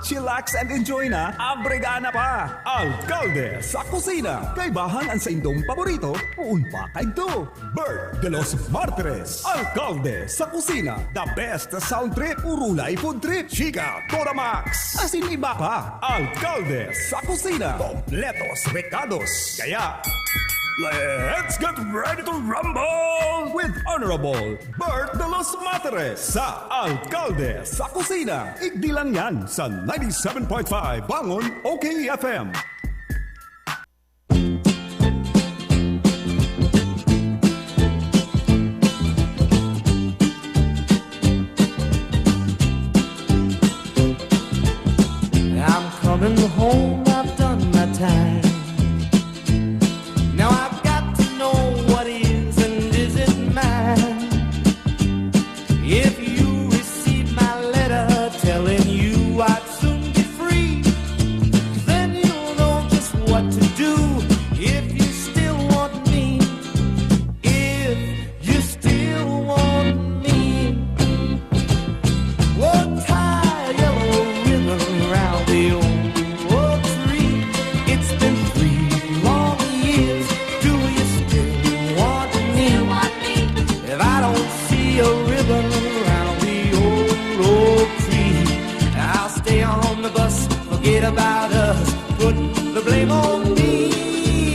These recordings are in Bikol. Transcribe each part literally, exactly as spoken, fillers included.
Chillax and enjoy na, abrega na pa! Alkalde sa Kusina. Kaibahan an saindong paborito, poon pa kaidto. Bert de los Martires. Alkalde sa Kusina. The best sound trip, urulay food trip. Chika, Toramax. Asin iba pa. Alkalde sa Kusina. Kompletos recados. Kaya, let's get ready to rumble with Honorable Bert de los Martires sa Alkalde sa Kusina. Igdi lang yan sa ninety-seven point five Bangon O K F M. I'm coming home, I've done my time. Now I've got to know what is and isn't mine. If you receive my letter telling you I'd soon be free, then you'll know just what to do. If you still want me, if you still want me, oh, tie a yellow ribbon round the old oak tree. It's been three long years. Do you still want me? If I don't see a ribbon round the old oak tree, I'll stay on the bus, forget about us, put the blame on me.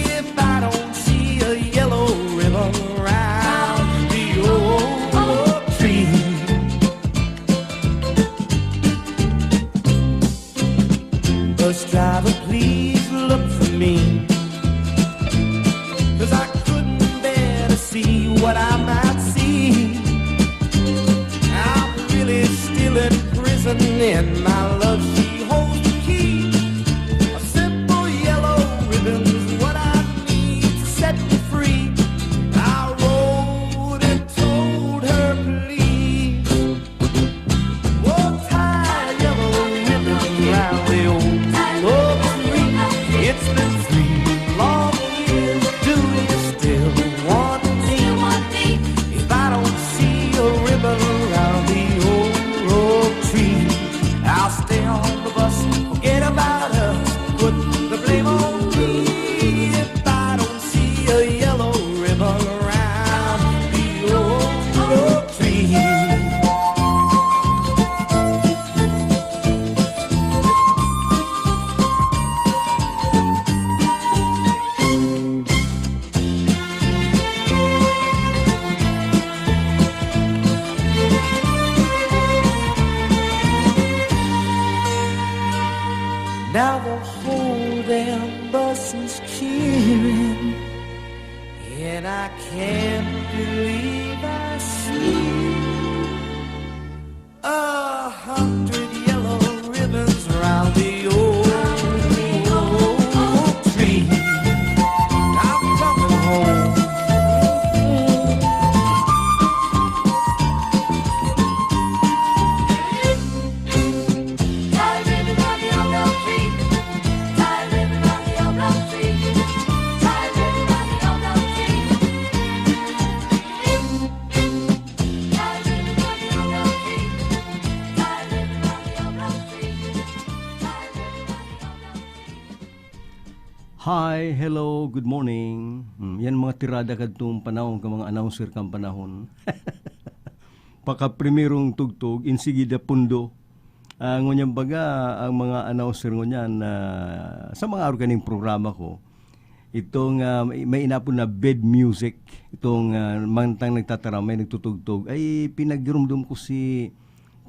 If I don't see a yellow ribbon round the old oak tree. Bus driver, please look for me, 'cause I couldn't bear to see what I might see. I'm really still in prison, and my love, she holds the key. A simple yellow ribbon's what I need to set me free. I wrote and told her, please, oh, tie a yellow ribbon round the old oak tree. It's been three long years. Do you still want me? If I don't see a ribbon round the old oak tree, I'll stay on the bus, forget about us, put the blame on me. If I don't see a yellow ribbon round the old oak tree. Now the whole damn bus is cheering, and I can't believe I see a hundred yellow ribbons round the old tree. I'm coming home. Hi, hello, good morning. Hmm, yan mga tirada kadtong panahon ka mga announcer kan panahon. Pakaprimerong tugtog, insigida pundo. Ah, ngunyan baga, ang mga announcer ngunyan, ah, sa mga arog kaning programa ko, itong, ah, may, may inapod na bed music, itong, ah, mantang nagtataram, may nagtutugtog. Ay, pinagirumdom ko si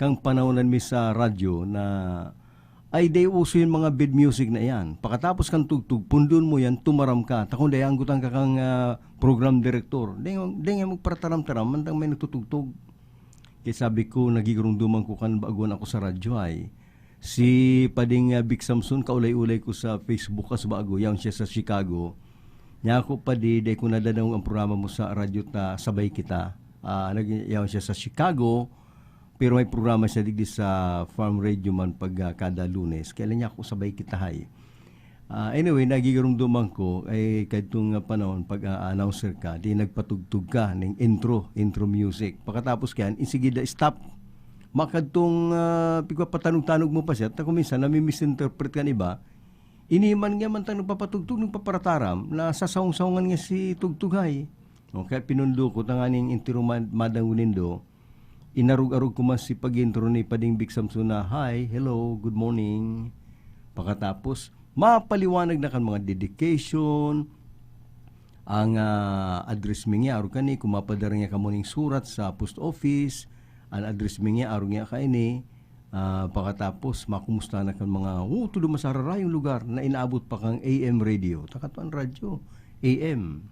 kang panahonan mi sa radyo na ay dai uso yung mga bed music na iyan. Pakatapos kan tugtog, pundon mo yan, tumaram ka. Takon dai anggotan ka kang, ah, program director. Dai, dai nga magparataram-taram, mantang may nagtutugtog. Kaya sabi ko, nagigirumduman ko kan baguan ako sa radyo ay. Si Pading, ah, Vic Samson, kaulay-ulay ko sa Facebook as bago, yaon siya sa Chicago. Nya ako, Padi, dai ko nadadangog ang programa mo sa radyo ta, sabay kita. Ah, nag-, yaon siya sa Chicago, pero may programa siya digdi sa Farm Radio man pag, ah, kada Lunes. Kailan niya ako sabay kita, hay? Ah, anyway, nagigirumduman ko, ay kadtong, ah, panahon, pag, ah, announcer ka, di nagpatugtog ka ning intro, intro music. Pakatapos kayan, insigida, stop. makadtong, ah, pigpapatanog-tanog mo pa siya, ta kung minsan nami-misinterpret kan iba, ini man nga man tang nagpapatugtog, nagpaparataram, nasasawong-sawongan nga si tugtughay. O, kaya pinundok ko tanganing entero mad-, madangog nindo, inarog-arog ko man si pag-intro ni Pading Vic Samson na, "Hi, hello, good morning." Pakatapos, mapaliwanag na kan mga dedication, ang, ah, address mi ngiya, arog kani, kung mapadara ngiya kamo ning surat sa post office, ang address mi ngiya, arog ngiya kaini, ah, pakatapos, makumusta na kan mga, oh, tudo masararayong lugar na inaabot pa kang A M radio. Takatuan radyo, A M.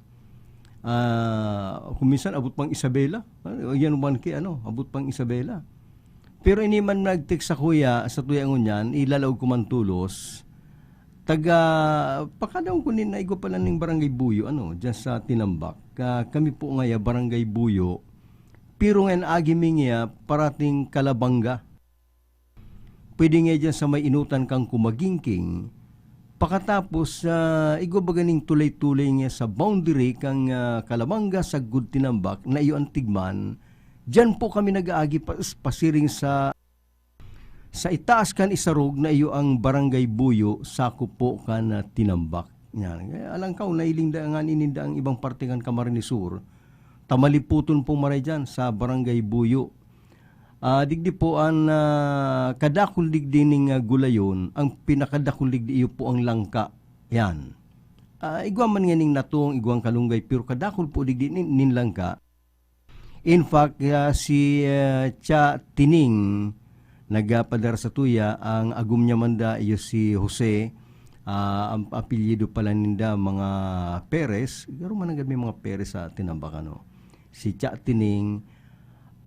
Ah, kung minsan, abot pang Isabela. Ah, yan man ki, ano, abot pang Isabela. Pero ini man nag-text sa kuya, sa tuya ngunyan, ilalaog ko man tolos. Taga, pakadaon ko nin naigwa pala ning Barangay Buyo, ano, dyan sa Tinambak. Ka-, kami po ngaya, Barangay Buyo. Pero ngayon, agi mi ngiya, parating Kalabanga. Pwede nga dyan sa may inutan kang Kumagingking. Pakatapos, ah, igwa baga ning tulay-tulay nga sa boundary kang, ah, Kalabanga, sagkod Tinambak, na iyo ang tigman. Diyan po kami nag-aagi pa-, pasiring sa, sa itaas kan Isarog na iyo ang Barangay Buyo, sakop po kan, ah, Tinambak. Yan. Eh, alangkaw, nailing da nga nininda ang ibang parte kan Camarines Sur. Tamaliputon pong maray dyan sa Barangay Buyo. Ah, digdi po an, ah, kadakul digdi ning, ah, gulayon, ang pinakadakul digdi iyo po ang langka. Yan. Ah, igwa man nganing natong, igwang kalunggay, pero kadakul po digdi nin, nin langka. In fact, ah, si, ah, Cha Tining nagpapadara sa tuya, ang agom niya man da iyo si Jose, ah, ang apelyido pala ninda mga Perez, garo man ang may mga Perez sa Tinambakan, no? Si Cha Tining,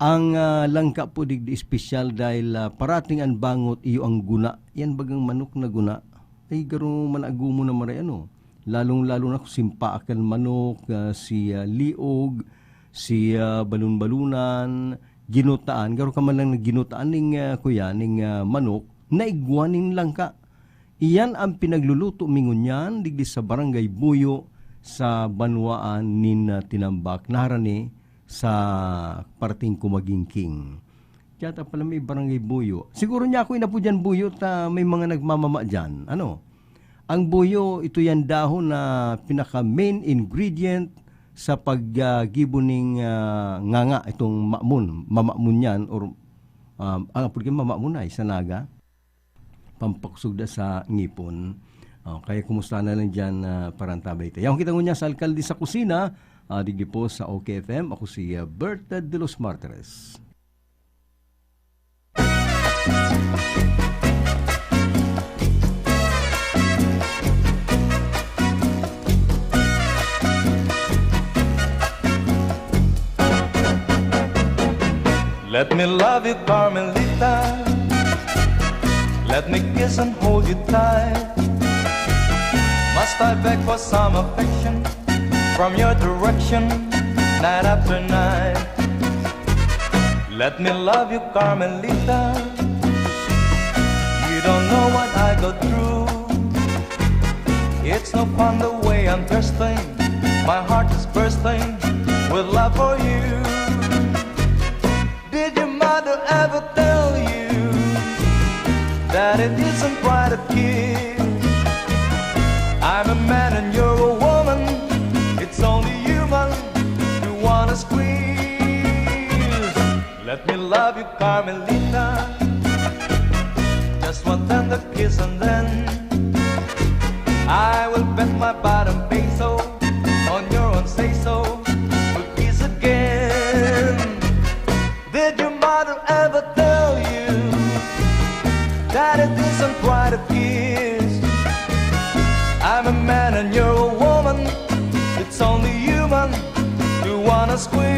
ang, ah, langka po digdi espesyal dahil, ah, parating an bangot iyo ang guna. Yan bagang manok na guna. Ay, garo man agomo na maray, ano? Lalong-lalo na kung simpaa kan manok, ah, si, ah, liog, si, ah, balon-balonan, ginutaan. Garo ka man lang na ginutaan ning, ah, kuya, ning, ah, manok, na igwa nin langka. Iyan ang pinagluluto mi ngunyan digdi sa Barangay Buyo, sa banwaan nin, ah, Tinambak, naharani sa parting Kumagingking. Kaya ta pala may Barangay Buyo. Siguro niya ako inapo diyan Buyo ta may mga nagmamama diyan. Ano? Ang buyo, ito yan dahon na pinaka-main ingredient sa pag, ah, gibo ning, ah, nganga, itong mamon, mamamon yan, or, um, ang apod kayo mamamon ay sa Naga, pampakusog da sa ngipon. Oh, kaya kumusta na lang dyan, ah, parantabay tayo. Yaon kita ngunyan sa alkalde sa kusina, ah, digdi po sa O K F M. Ako si, ah, Bert de los Martires. Let me love you, Carmelita. Let me kiss and hold you tight. Must I beg for some affection from your direction night after night? Let me love you, Carmelita. You don't know what I go through. It's no fun the way I'm thirsting. My heart is bursting with love for you. Did your mother ever tell you that it isn't quite a kiss? I'm a man and you're a woman. It's only human to wanna squeeze. Let me love you, Carmelita. Just one tender kiss and then I will bet my bottom peso on your own say so. We'll kiss again. Did your mother ever tell you that it isn't quite a kiss? I'm a man and you're a woman. It's only human to wanna squeeze.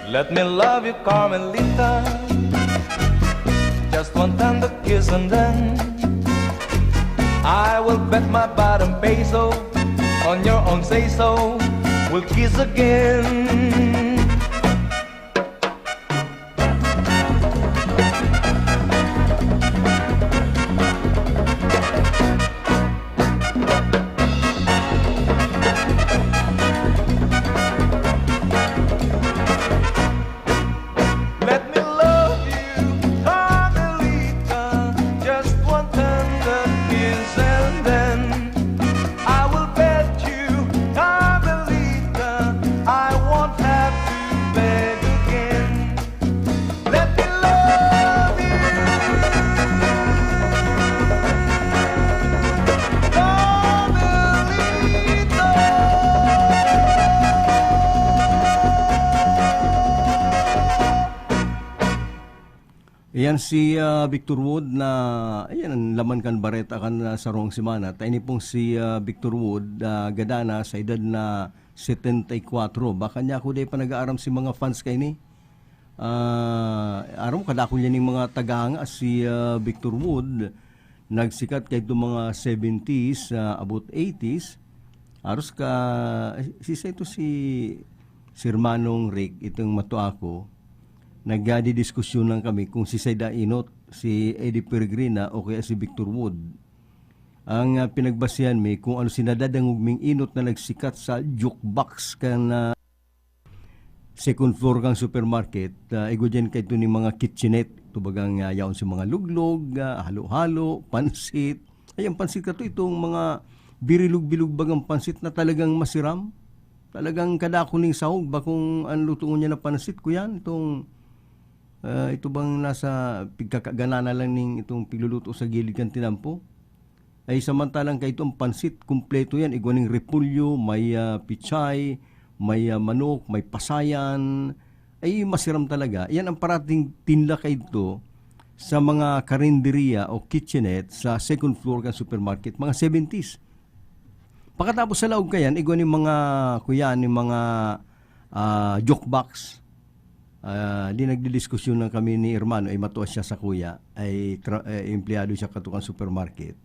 Let me love you, Carmelita. Just one tender kiss and then I will bet my bottom peso on your own say so. We'll kiss again. Let me Ayan si, ah, Victor Wood na, ayan ang laman kan bareta kan, ah, sarong semana. Ta ini pong si, ah, Victor Wood, ah, gadana sa edad na setenta y cuatro. Baka niya ako di pa nag-aaram si mga fans kay ni. Ah, aram mo, kadakol niya ning mga tagahanga si, ah, Victor Wood. Nagsikat kay itong mga seventies, ah, abot eighties. Aros ka, si, si, ito si, si Hermanong Rick, itong matua ko. Nagdidiskusyonan kami kung si Saida Inot, si Eddie Peregrina o kaya si Victor Wood. Ang, ah, pinagbasihan mi kung ano si nadadangog ming inot na nagsikat sa jukebox kan, ah, second floor kan supermarket, ah, igwa diyan kay ito ni mga kitchenette. Ito bagang, ah, yaon si mga luglog, ah, halo-halo, pansit. Ay, ang pansit ka to, itong mga birilog-bilog bagang pansit na talagang masiram. Talagang kadakol ning sahog, bakong ang lutoon niya na pansit ko yan. Itong, ah, ito bang nasa pigkakagana na lang ning itong pigluluto sa gilid kan tinampo? Ay, samantalang kaito ang pansit, kumpleto yan. Igwa ning repolyo, may, ah, pichay, may, ah, manok, may pasayan. Ay, masiram talaga. Yan ang parating tinda kaito sa mga karinderiya o kitchenette sa second floor kan supermarket, mga seventies. Pakatapos sa laog kayan, igwa ni mga, kuya, ni mga, ah, jukebox. Ah, di nagdidiskusyon lang kami ni hermano, ay matua siya sa kuya, ay tra-, eh, empleyado siya katukan supermarket.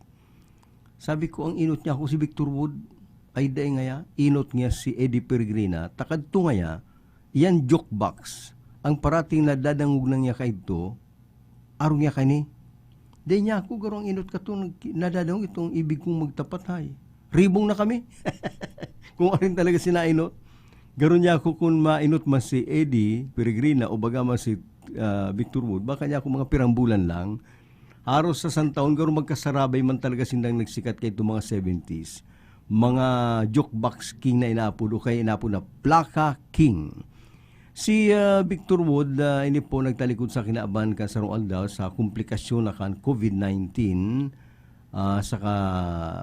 Sabi ko, "Ang inot niya ako si Victor Wood." Ay, dai ngaya, inot niya si Eddie Peregrina. Takadto ngaya, iyan jukebox. Ang parating nadadangog na niya kaidto, arog niya kani. Dai niya ako, garo ang inot ka to, nag-, nadadangog itong ibig kong magtapat, hay. Ribong na kami. Kung arin talaga sinainot. Garo niya ako kung mainot man si Eddie Peregrina o baga man si, ah, Victor Wood, baka niya ako mga pirang bulan lang. Haros sa santahon, garo magkasarabay man talaga sindang nagsikat kay itong mga seventies. Mga jukebox king na inapod o kaya inapod na plaka king. Si, ah, Victor Wood, ah, ini po nagtalikod sa kinaban kan sarong aldaw sa komplikasyon na kan COVID nineteen. Ah, saka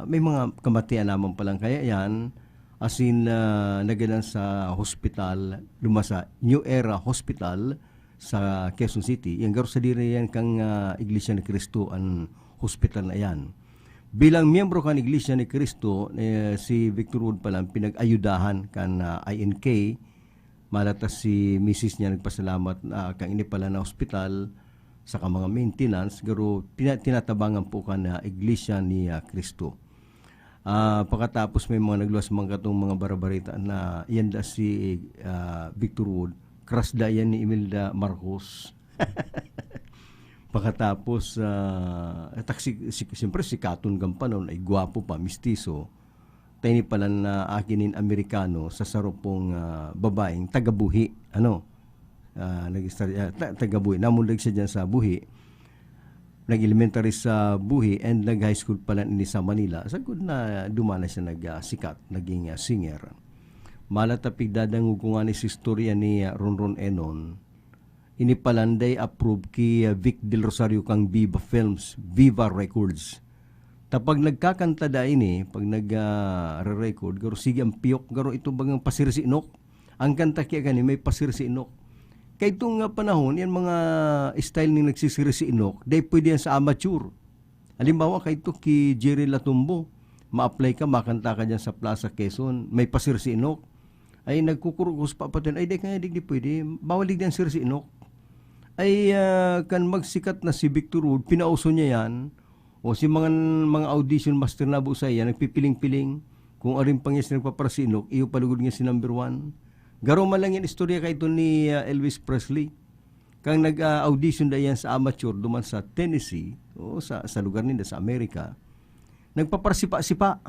may mga kamatian naman palang kaya yan. As in, ah, nagadan sa hospital, luma sa New Era Hospital sa Quezon City. Yan garo sadiri yan kang, ah, Iglesia ni Cristo an hospital na yan. Bilang miyembro kan Iglesia ni Cristo, eh, si Victor Wood palang pinag-ayudahan kan, ah, I N K. Malata si misis niya nagpasalamat na kan ini pala na ospital, saka mga maintenance, garo tina-, tinatabangan po kan, ah, Iglesia ni, ah, Cristo. Ah, pakatapos may mga nagluwas man katong mga barabarita na iyan da si, ah, Victor Wood, crush da iyan ni Imelda Marcos. Pakatapos, ah, tak-, si, si, siyempre si Katon Gampanon ay gwapo pa, mistiso. Tani pala na aki nin Amerikano sa saro pong, ah, babaeng taga-Buhi, ano, ah, nag-istorya, ah, ta-, taga-Buhi. Namundag siya diyan sa Buhi. Nag-elementary sa Buhi and nag-high school pala ini sa Manila. Sagkod na duman na siya nag, ah, sikat, naging, ah, singer. Malatapig dadangog ko nga ni si istorya ni, ah, Ronron Enon. Ini palanday approved ki, ah, Vic Del Rosario kang Viva Films, Viva Records. Ta pag nagkakanta da ini, pag nag, ah, re-record, garo sige ang piyok, garo ito bagang pasirsinok. Ang kanta kiya gani may pasirsinok. Kay itong, ah, panahon, yan mga style ning nagsisirsinok, dai pwede yan sa amateur. Halimbawa, kay ito ki Jerry Latumbo, ma-apply ka, makanta ka dyan sa Plaza Quezon, may pasirsinok. Ay, nagkukurukos pa patin, ay, di kaya digdi pwede, bawal digdi ang sirsinok. Ay, ah, kan magsikat na si Victor Wood, pinauso niya yan, o si mga, mga audition master na busa yan, nagpipiling-piling, kung arin pa niya siya nagpaparsinok, iyo palugod niya si number one. Garo man lang yan istorya kay ito ni, ah, Elvis Presley. Kang nag, ah, audition da iyan sa amateur duman sa Tennessee, o sa, sa lugar ninda sa Amerika, nagpaparsipa-sipa.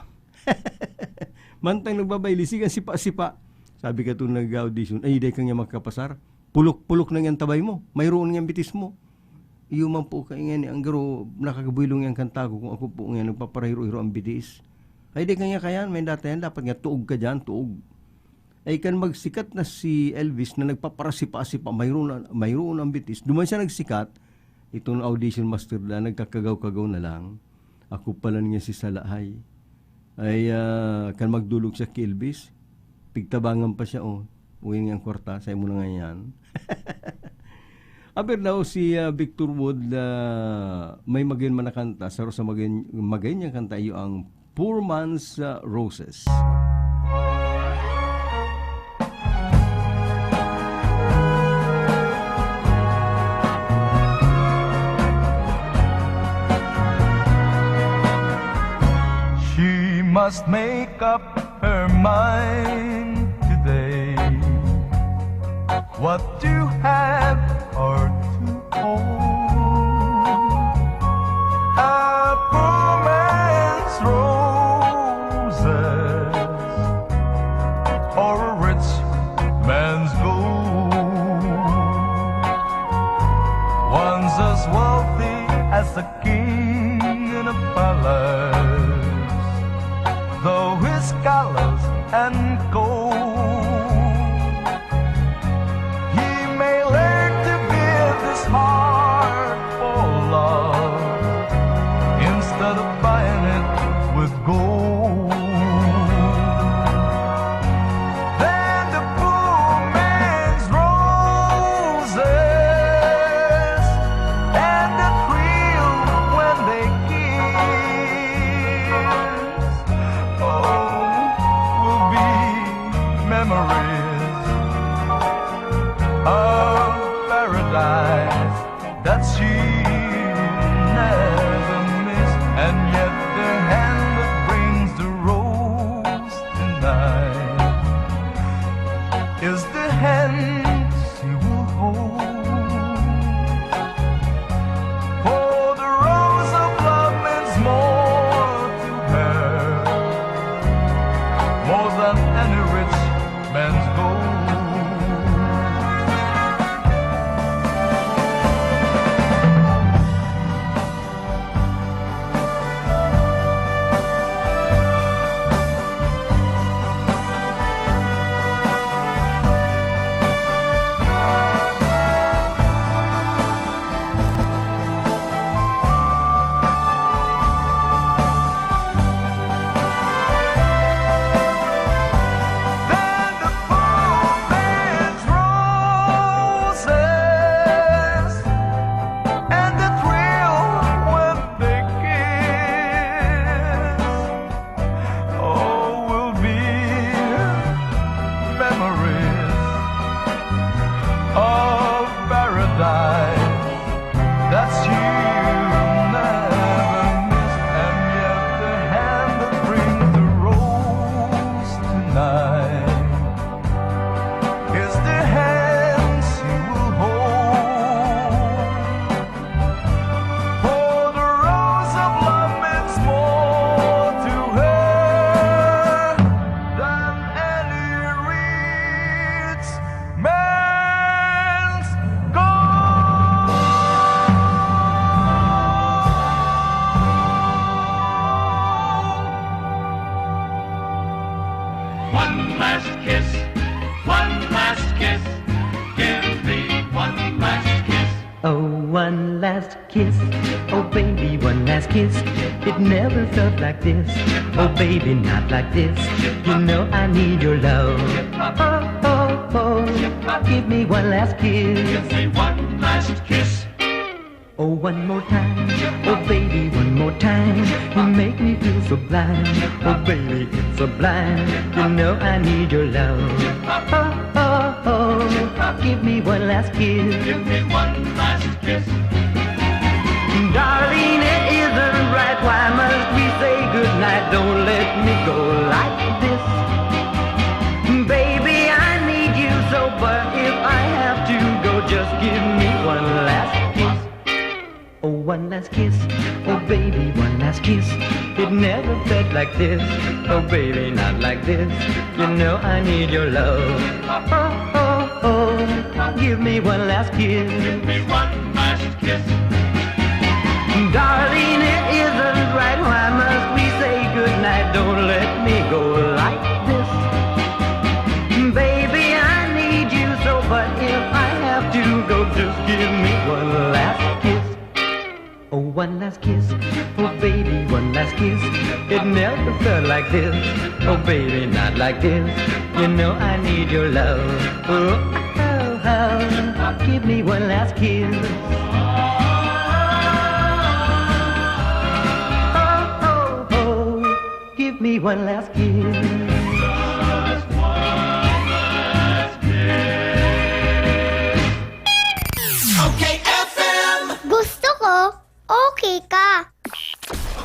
Mantang nagbabaylisigan, sipa-sipa. Sabi ka itong nag-audition, "Ay, dai ka niya makakapasar. Pulok-pulok na niyang tabay mo. Mayroon niyang bitis mo." Iyo man po kaya nga ni, ang garo, nakakabuylong yang kanta ko kung ako po nga nagpaparahiro-hiro ang bitis. Ay, dai ka niya kayan, may data yan, dapat nga tuog ka dyan, tuog. Ay kan magsikat na si Elvis na nagpaparasipa-asipa, mayroon na, mayroon ang bitis. Duman siya nagsikat, itong audition master na nagkakagaw-kagaw na lang. Ako pala niya si Salahay. Ay, ah, kan magdulog siya ki Elvis, pigtabangan pa siya, oh. Uwi nga ang kwarta, sa imo na nga yan. Aber daw si, ah, Victor Wood, ah, may magayon man na kanta, saro sa magayon, magayon niyang kanta iyo ang Poor Man's, ah, Roses. She must make up her mind today. What you have are to own. A poor man's roses or a rich man's gold. One's as wealthy as a king in a palace, though his scholars and gold. He may learn to give his heart for love instead of buying it with gold. Then the poor man's roses and the thrill when they kiss, oh, will be memories of paradise that she never missed. And yet the hand that brings the rose tonight is the hand she will hold. For the rose of love means more to her, more than any rich man's gold. Then the poor man's roses and the thrill when they kiss, oh, will be memories of paradise that you never miss. And yet the hand that brings the rose tonight is the hand she will hold. For the rose of love means more to her than any rich man's gold. One last kiss, one last kiss, give me one last kiss. Oh, one last kiss. Oh, baby, one last kiss. It never felt like this. Oh, baby, not like this. You know I need your love. Oh, oh, oh. Give me one last kiss. Give me one last kiss. Oh, one more time. Oh, baby, one more time. You make me feel sublime. Oh, baby, it's sublime. You know I need your love. Oh, oh, oh. Give me one last kiss. Give me one last kiss. Darling, it isn't right. Why must we say goodnight? Don't let me go like this. Baby, I need you so, but if I have to go, just give me one last kiss. Oh, one last kiss. Oh, baby, one last kiss. It never felt like this. Oh, baby, not like this. You know I need your love. Oh, oh, oh. Give me one last kiss. Give me one last kiss. Darling, it isn't right. Why must we say goodnight? Don't let me go like this. Baby, I need you so, but if I have to go, just give me one last kiss. Oh, one last kiss, oh baby, one last kiss. It never felt like this, oh baby, not like this. You know I need your love. Oh, oh, oh. Give me one last kiss. Oh, oh, oh. Give me one last kiss. Okay, F M. Gusto ko, okay ka.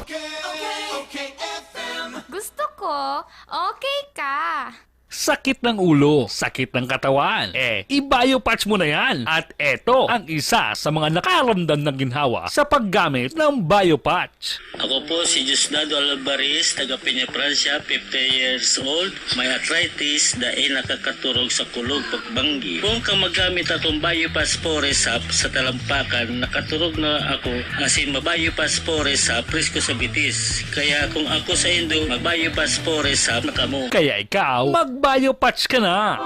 Okay, okay, okay, F M. Gusto ko, okay ka. Sakit ng ulo, sakit ng katawan. Eh, i-Biopatch mo na yan. At eto ang isa sa mga nakaramdam ng ginhawa sa paggamit ng Biopatch. Ako po si Diosdado Alvarez, taga Peña, Francia, fifty years old, may arthritis, dai nakakaturog sa kulog pagbanggi. Kung ka magamit akong Biopatch Forest Sap sa talampakan, nakaturog na ako, asin ma-Biopatch Forest Sap, presko sa bitis. Kaya kung ako sa indo, mag-Biopatch Forest Sap na kamo. Kaya ikaw, mag-Biopatch ka na!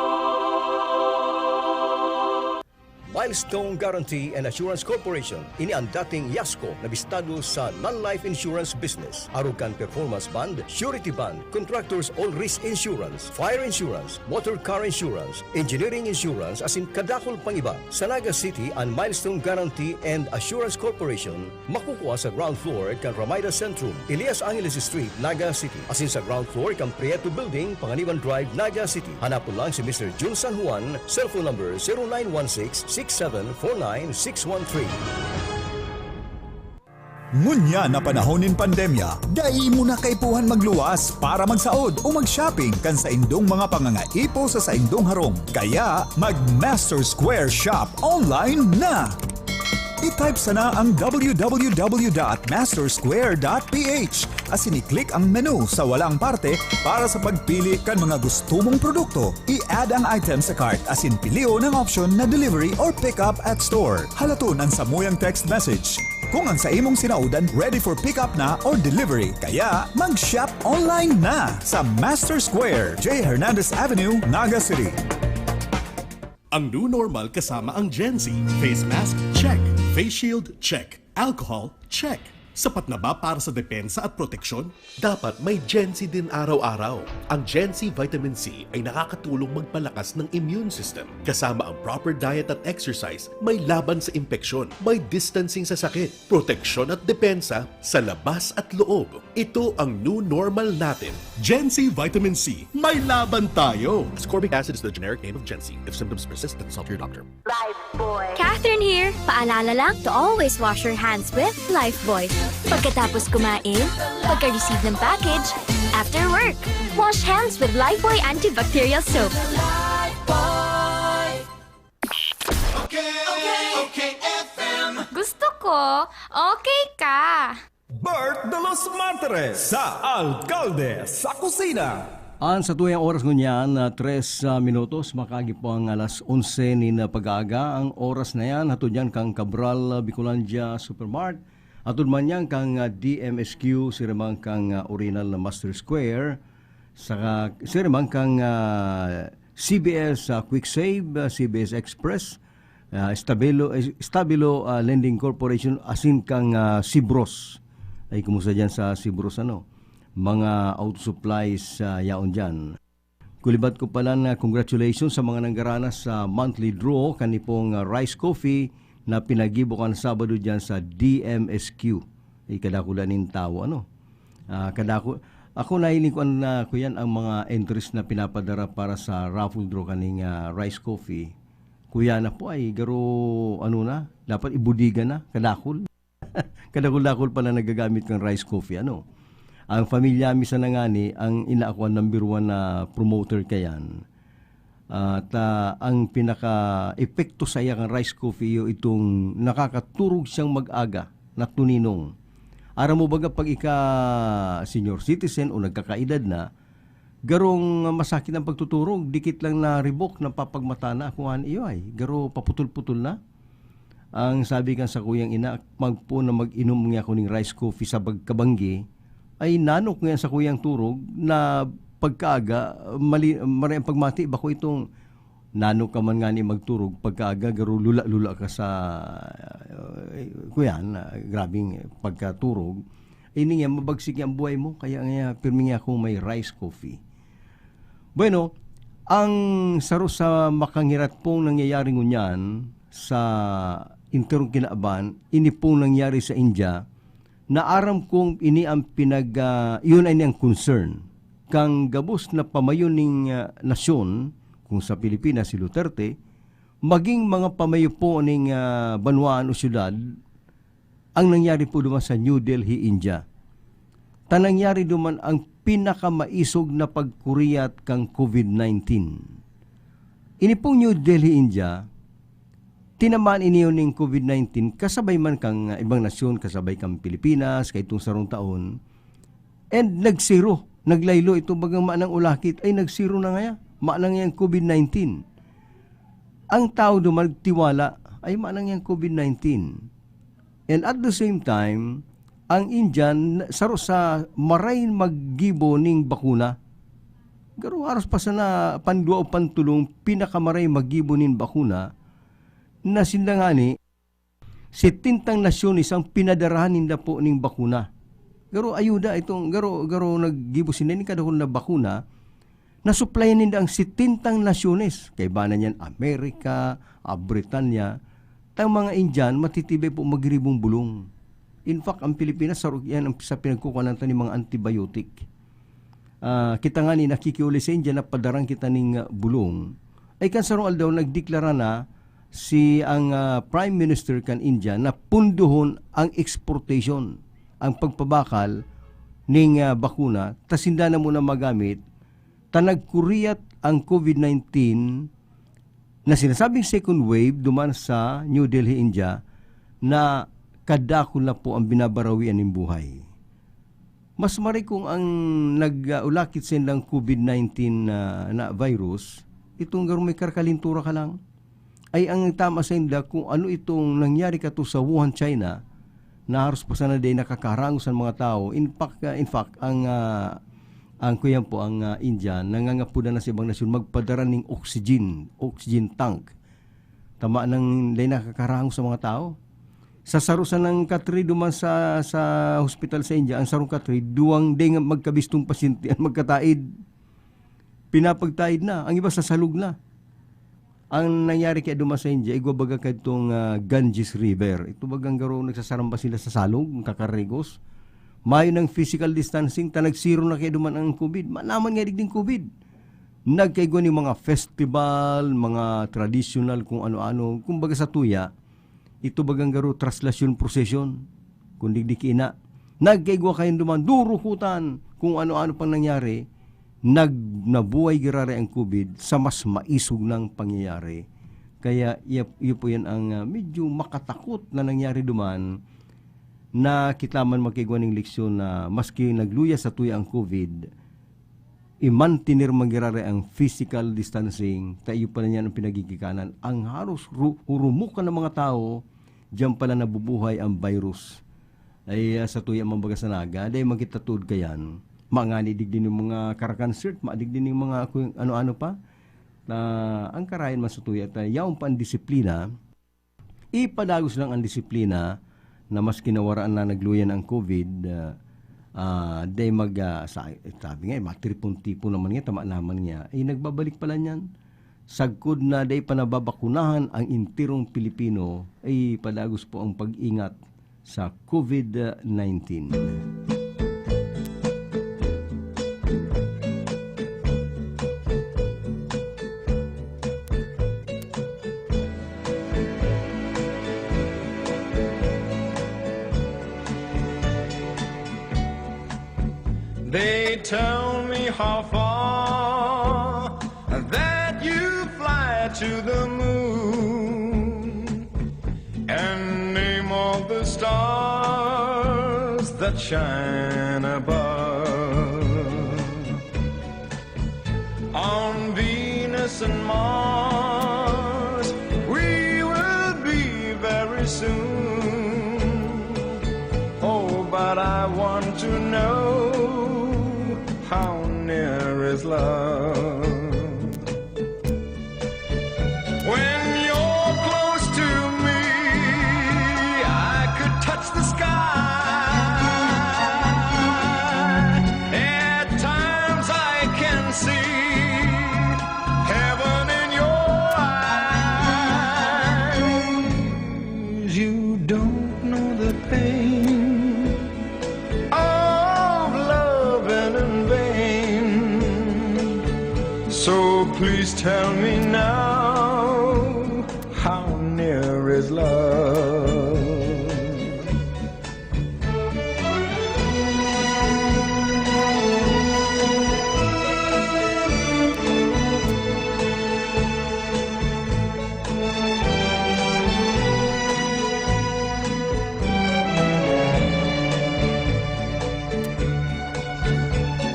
Milestone Guarantee and Assurance Corporation, ini ang dating Yasco na bistado sa non-life insurance business. Arog kan performance bond, surety bond, contractors all risk insurance, fire insurance, motor car insurance, engineering insurance, asin kadakul pang iba. Sa Naga City, an Milestone Guarantee and Assurance Corporation makukua sa ground floor kan Ramada Centrum, Elias Angeles Street, Naga City. Asin sa ground floor kan Prieto Building, Panganiban Drive, Naga City. Hanapon lang si Mister Jun San Juan, cellphone number zero nine one six six seven four nine six one three. Ngunyan na panahon nin pandemya, dai mo na kaipuhan magluwas para magsaod o mag-shopping kan saindong mga pangangaipo sa saindong harong. Kaya, mag-Master Square Shop online na! I-type sana ang www.mastersquare.ph asin i-click ang menu sa walang parte para sa pagpili kan mga gusto mong produkto. I-add ang item sa cart asin pilion ang option na delivery or pick up at store. Halaton ang samuyang text message kung ang sa imong sinaodan ready for pick up na or delivery. Kaya, mag-shop online na sa Master Square, J Hernandez Avenue, Naga City. Ang new normal kasama ang Gen Z. Face mask, check. Face shield, check. Alcohol, check. Sapat na ba para sa depensa at proteksyon? Dapat may Gen Z din araw-araw. Ang Gen Z Vitamin C ay nakakatulong magpalakas ng immune system. Kasama ang proper diet at exercise, may laban sa impeksyon, may distancing sa sakit, proteksyon at depensa sa labas at loob. Ito ang new normal natin. Gen Z Vitamin C, may laban tayo! Ascorbic acid is the generic name of Gen Z. If symptoms persist, then consult your doctor. Lifebuoy. Catherine here. Paalala lang to always wash your hands with Lifebuoy. Pagkatapos kumain, pagka-receive ng package, after work. Wash hands with Lifebuoy antibacterial soap. Lifebuoy. Okay, okay, okay, F M. Gusto ko, okay ka. Bert de los Martires sa Alkalde sa Kusina. An satuyang oras ngunyan na tres, ah, minutos, makaagi po ang alas onse nin, ah, pag-aaga. Ang oras na yan, hatod yan kan Cabral, ah, Bicolandia Supermart. Hatod man yan kan, ah, D M S Q, siring man kan, ah, Orienal na Master Square, saka siring man kan, ah, C B S, ah, Quick Save, ah, C B S Express, ah, Stabilo, eh, Stabilo, ah, Lending Corporation, asin kan, ah, Sibros. Ay, kumusta dyan sa Sibros, ano? Mga auto supplies, ah, yaon dyan. Kulibat ko pala na congratulations sa mga nanggaranas sa monthly draw kan ipong, ah, rice coffee na pinagibo kan Sabado dyan sa D M S Q. Ay, kadakula nin tawo, ano? Ah, kadako-, ako nahiling ko an, ah, kuyan, ang mga entries na pinapadara para sa raffle draw kaning, ah, rice coffee. Kuya na po ay garo, ano na, dapat ibudiga na, kadakol. Kadakol-dakol pala nagagamit kan rice coffee, ano? Ang pamilya mi sana ngani, ang ina ko ang number one na promoter kayan. At, ah, ang pinaka-epekto sa iya kan rice coffee, iyo itong nakakaturog siyang mag-aga na tuninong. Aram mo baga, pag ika senior citizen o nagkakaedad na, garong masakit ang pagtuturog, dikit lang na ribok, napapagmata na ako, an iyo ay, garo paputol-putol na. Ang sabi kan sakuyang ina, magpoon na mag-inom niya ako ning rice coffee sa pagkabanggi, ay nanok ngayon sa kuyang turog na pagkaaga, mali, maray ang pagmati, bako itong nanok ka man ngani magturog, pagkaaga, garo lula-lula ka sa, eh, kuyan, ah, grabing pagkaturog. Ini nga, mabagsik ang buhay mo, kaya nga, pirmi nga akong may rice coffee. Bueno, Ang saro sa makangirat pong nangyayari ngunyan sa enterong kinaban, ini pong nangyari sa India, na aram kong ini ang pinag-, ah, yun ay ang concern. Kang gabos na pamayo ning, ah, nasyon, kung sa Pilipinas si Duterte, maging mga pamayo po ning, ah, banwaan o syudad, ang nangyari po duman sa New Delhi, India. Ta nangyari duman ang pinakamaisog na pagkuriyat kan COVID nineteen. Ini pong New Delhi, India, tinamaan ini ning COVID nineteen, kasabay man kan, ah, ibang nasyon, kasabay kan Pilipinas, kaitong sarong taon. And nagsiro, naglaylo ito, bagang manang ulakit, ay nagsiro na ngaya, manang yang COVID nineteen. Ang tao duman nagtiwala, ay manang yang COVID nineteen. And at the same time, ang Indian saro sa maray maggibo ning bakuna. Garo haros pa sana pandua o pantulong pinakamaray maggibo nin bakuna na sinda ngani, setentang nasyones ang pinadarahan ninda po ning bakuna. Garo ayuda itong, garo, garo naggibo sinda nin kadakul na bakuna, nasuplayan ninda ang setentang nasyones. Kaiba na niyan Amerika, ah, Britanya. Tang mga Indian, matitibay po magiribong bulong. In fact, ang Pilipinas, saro yan ang sa pinagkukuhanan ta ning mga antibiotic. Ah, kita ngani nakikiuli sa India, napadarang kita ning, ah, bulong. Ay kan sarong aldaw, nagdeklara na si ang, ah, Prime Minister kan India na punduhon ang exportation, ang pagpabakal ning, ah, bakuna, ta sinda na muna magamit, ta nagkuriyat ang COVID nineteen na sinasabing second wave duman sa New Delhi, India, na kadakul na po ang binabarawian nin buhay. Mas maray kung ang nag-, ah, ulakit sa indang COVID nineteen na, na virus, itong garo may karkalintura ka lang. Ay ang tama sa inda kung ano itong nangyari kato sa Wuhan, China, na haros pa sana dai nakakarangos ang mga tao. In fact, ah, in fact, ang, ah, ang kuyan po, ang, ah, India, nangangapodan na sa ibang nasyon magpadara ning oxygen, oxygen tank. Tama nang dai nakakarangos sa mga tao. Sa saro sanang katri duman sa, sa hospital sa India, ang sarong katri, duwang dai nga magkabistong pasyente ang magkataid. Pinapagtaid na, ang iba sa salog na. Ang nangyari kaya duman sa India, igwa baga kadtong, ah, Ganges River. Ito bagang garo nagsasaramba sila sa salog, nakakarigos. Mayo ng physical distancing, ta nagsiro na kaya duman ang COVID. Manaman nga digding COVID. Nagkaigwa ning mga festival, mga traditional, kung ano-ano. Kumbaga sa tuya, ito bagang garo traslasyon prosesyon, kung digdi ki ina. Nagkaigwa kayan duman, durukutan, kung ano-ano pang nangyari, nag-, nabuhay girare ang COVID sa mas maisog nang pangyayari. Kaya iya, iyo po yan ang, ah, medyo makatakot na nangyari duman, na kita man magkaigwa ning leksyon na maski nagluya sa tuya ang COVID, i-mantener man girare ang physical distancing, ta iyo pa rin yan ang pinagigikanan. Ang haros ru-, hurumokan ng mga tao, diyan pala nabubuhay ang virus. Ay, ah, sa tuya man baga sa naga, dahil magkitatuod ka yan, mangani digdi ng mga karakan shirt, madigdi ng mga kung ano-ano pa, na ang karayan man sa tuya, ta yaon pa ang disiplina, ipadagos lang ang disiplina na maski nawaraan na nagluyan ang COVID, ah, ah, dai mag, ah, sa, sabi nga, eh, matiripon-tipon naman nga, tama naman nga. Eh, nagbabalik pala niyan. Sagkod na dai pa nababakunahan ang enterong Pilipino, ay padagos po ang pag-ingat sa COVID nineteen. They tell me how far that you fly to the moon and name all the stars that shine above. On Venus and Mars, we will be very soon. Oh, but I want to know how near is love. When you're close to me, I could touch the sky. At times I can see Please tell me now, how near is love?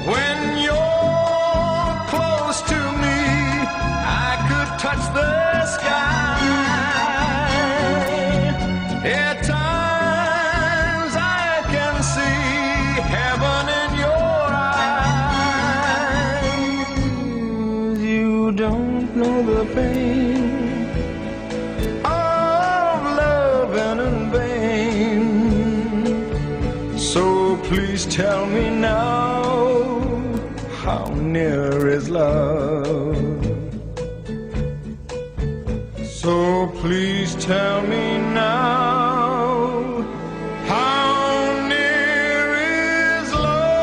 When you're close to me, I could touch the sky. At times I can see heaven in your eyes. You don't know the pain of loving in vain. So please tell me now, how near is love? So please tell me now, how near is love?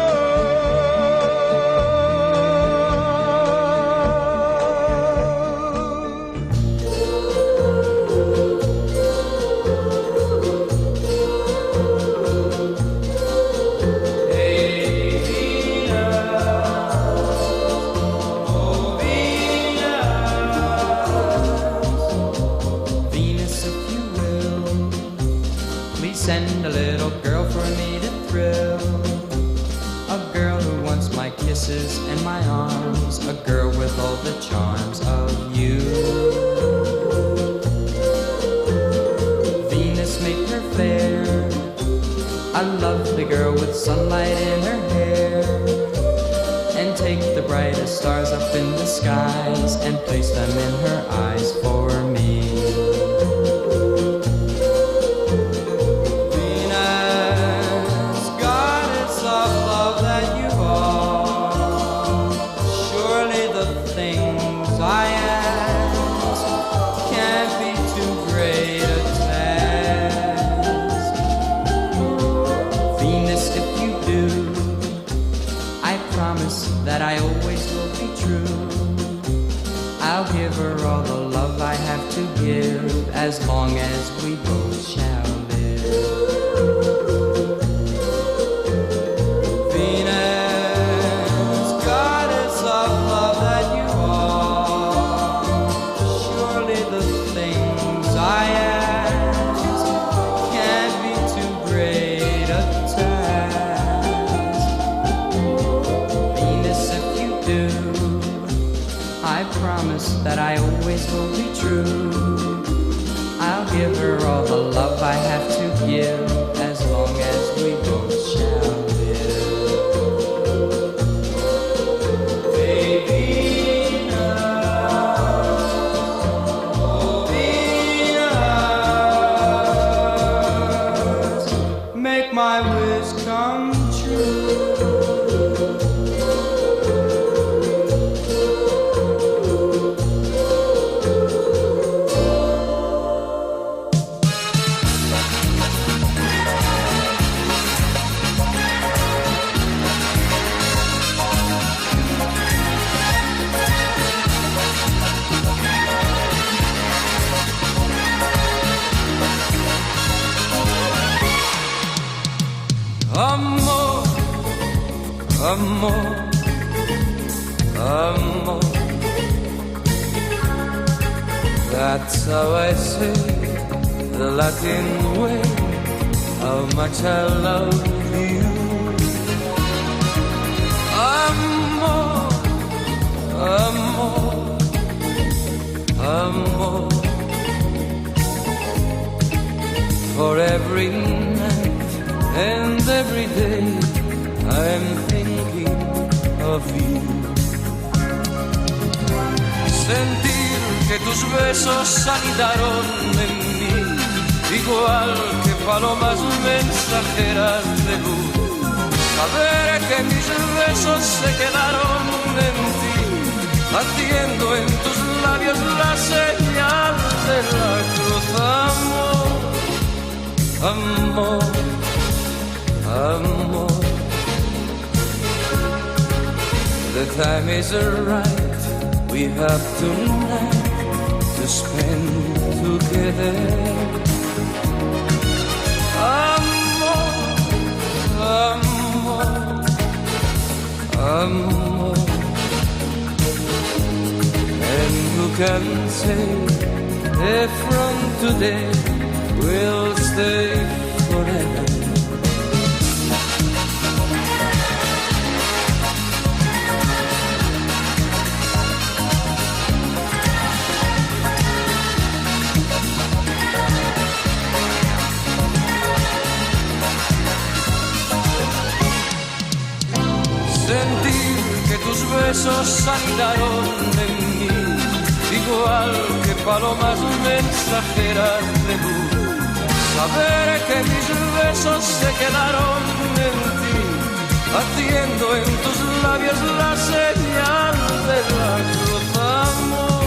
Venus, if you will, please send a little girl for me to thrill. A girl who wants my kisses and my arms. A girl with all the charms of you. Venus, make her fair. A lovely girl with sunlight in her hair. And take the brightest stars up in the skies and place them in her eyes for me. Venus, goddess of love that you are, surely the things I ask can't be too great a task. Venus, if you do, I promise that I always will be true. I'll give her all the love I have to give, as long as we both shall live. Venus, goddess of love that you are, surely the things I ask can't be too great a task. Venus, if you do, I promise that I always will be true. I'll give her all the love I have to give, as long as we both shall live. Baby, make my wish come true. Amor, amor, amor. That's how I say the Latin way, how much I love you. Amor, amor, amor. For every night and every day, I'm thinking of you. Sentir que tus besos anidaron en mí, igual que palomas mensajeras de luz. Saber que mis besos se quedaron en ti, haciendo en tus labios la señal de la cruz. Amor, amor, amor. The time is right. We have tonight to spend together. Amor, amor, amor. And who can say if from today we'll stay forever? Sentir que tus besos anidaron en mí, igual que palomas mensajeras de luz. Saber que mis besos se quedaron en ti, haciendo en tus labios la señal de la cruz. Amor,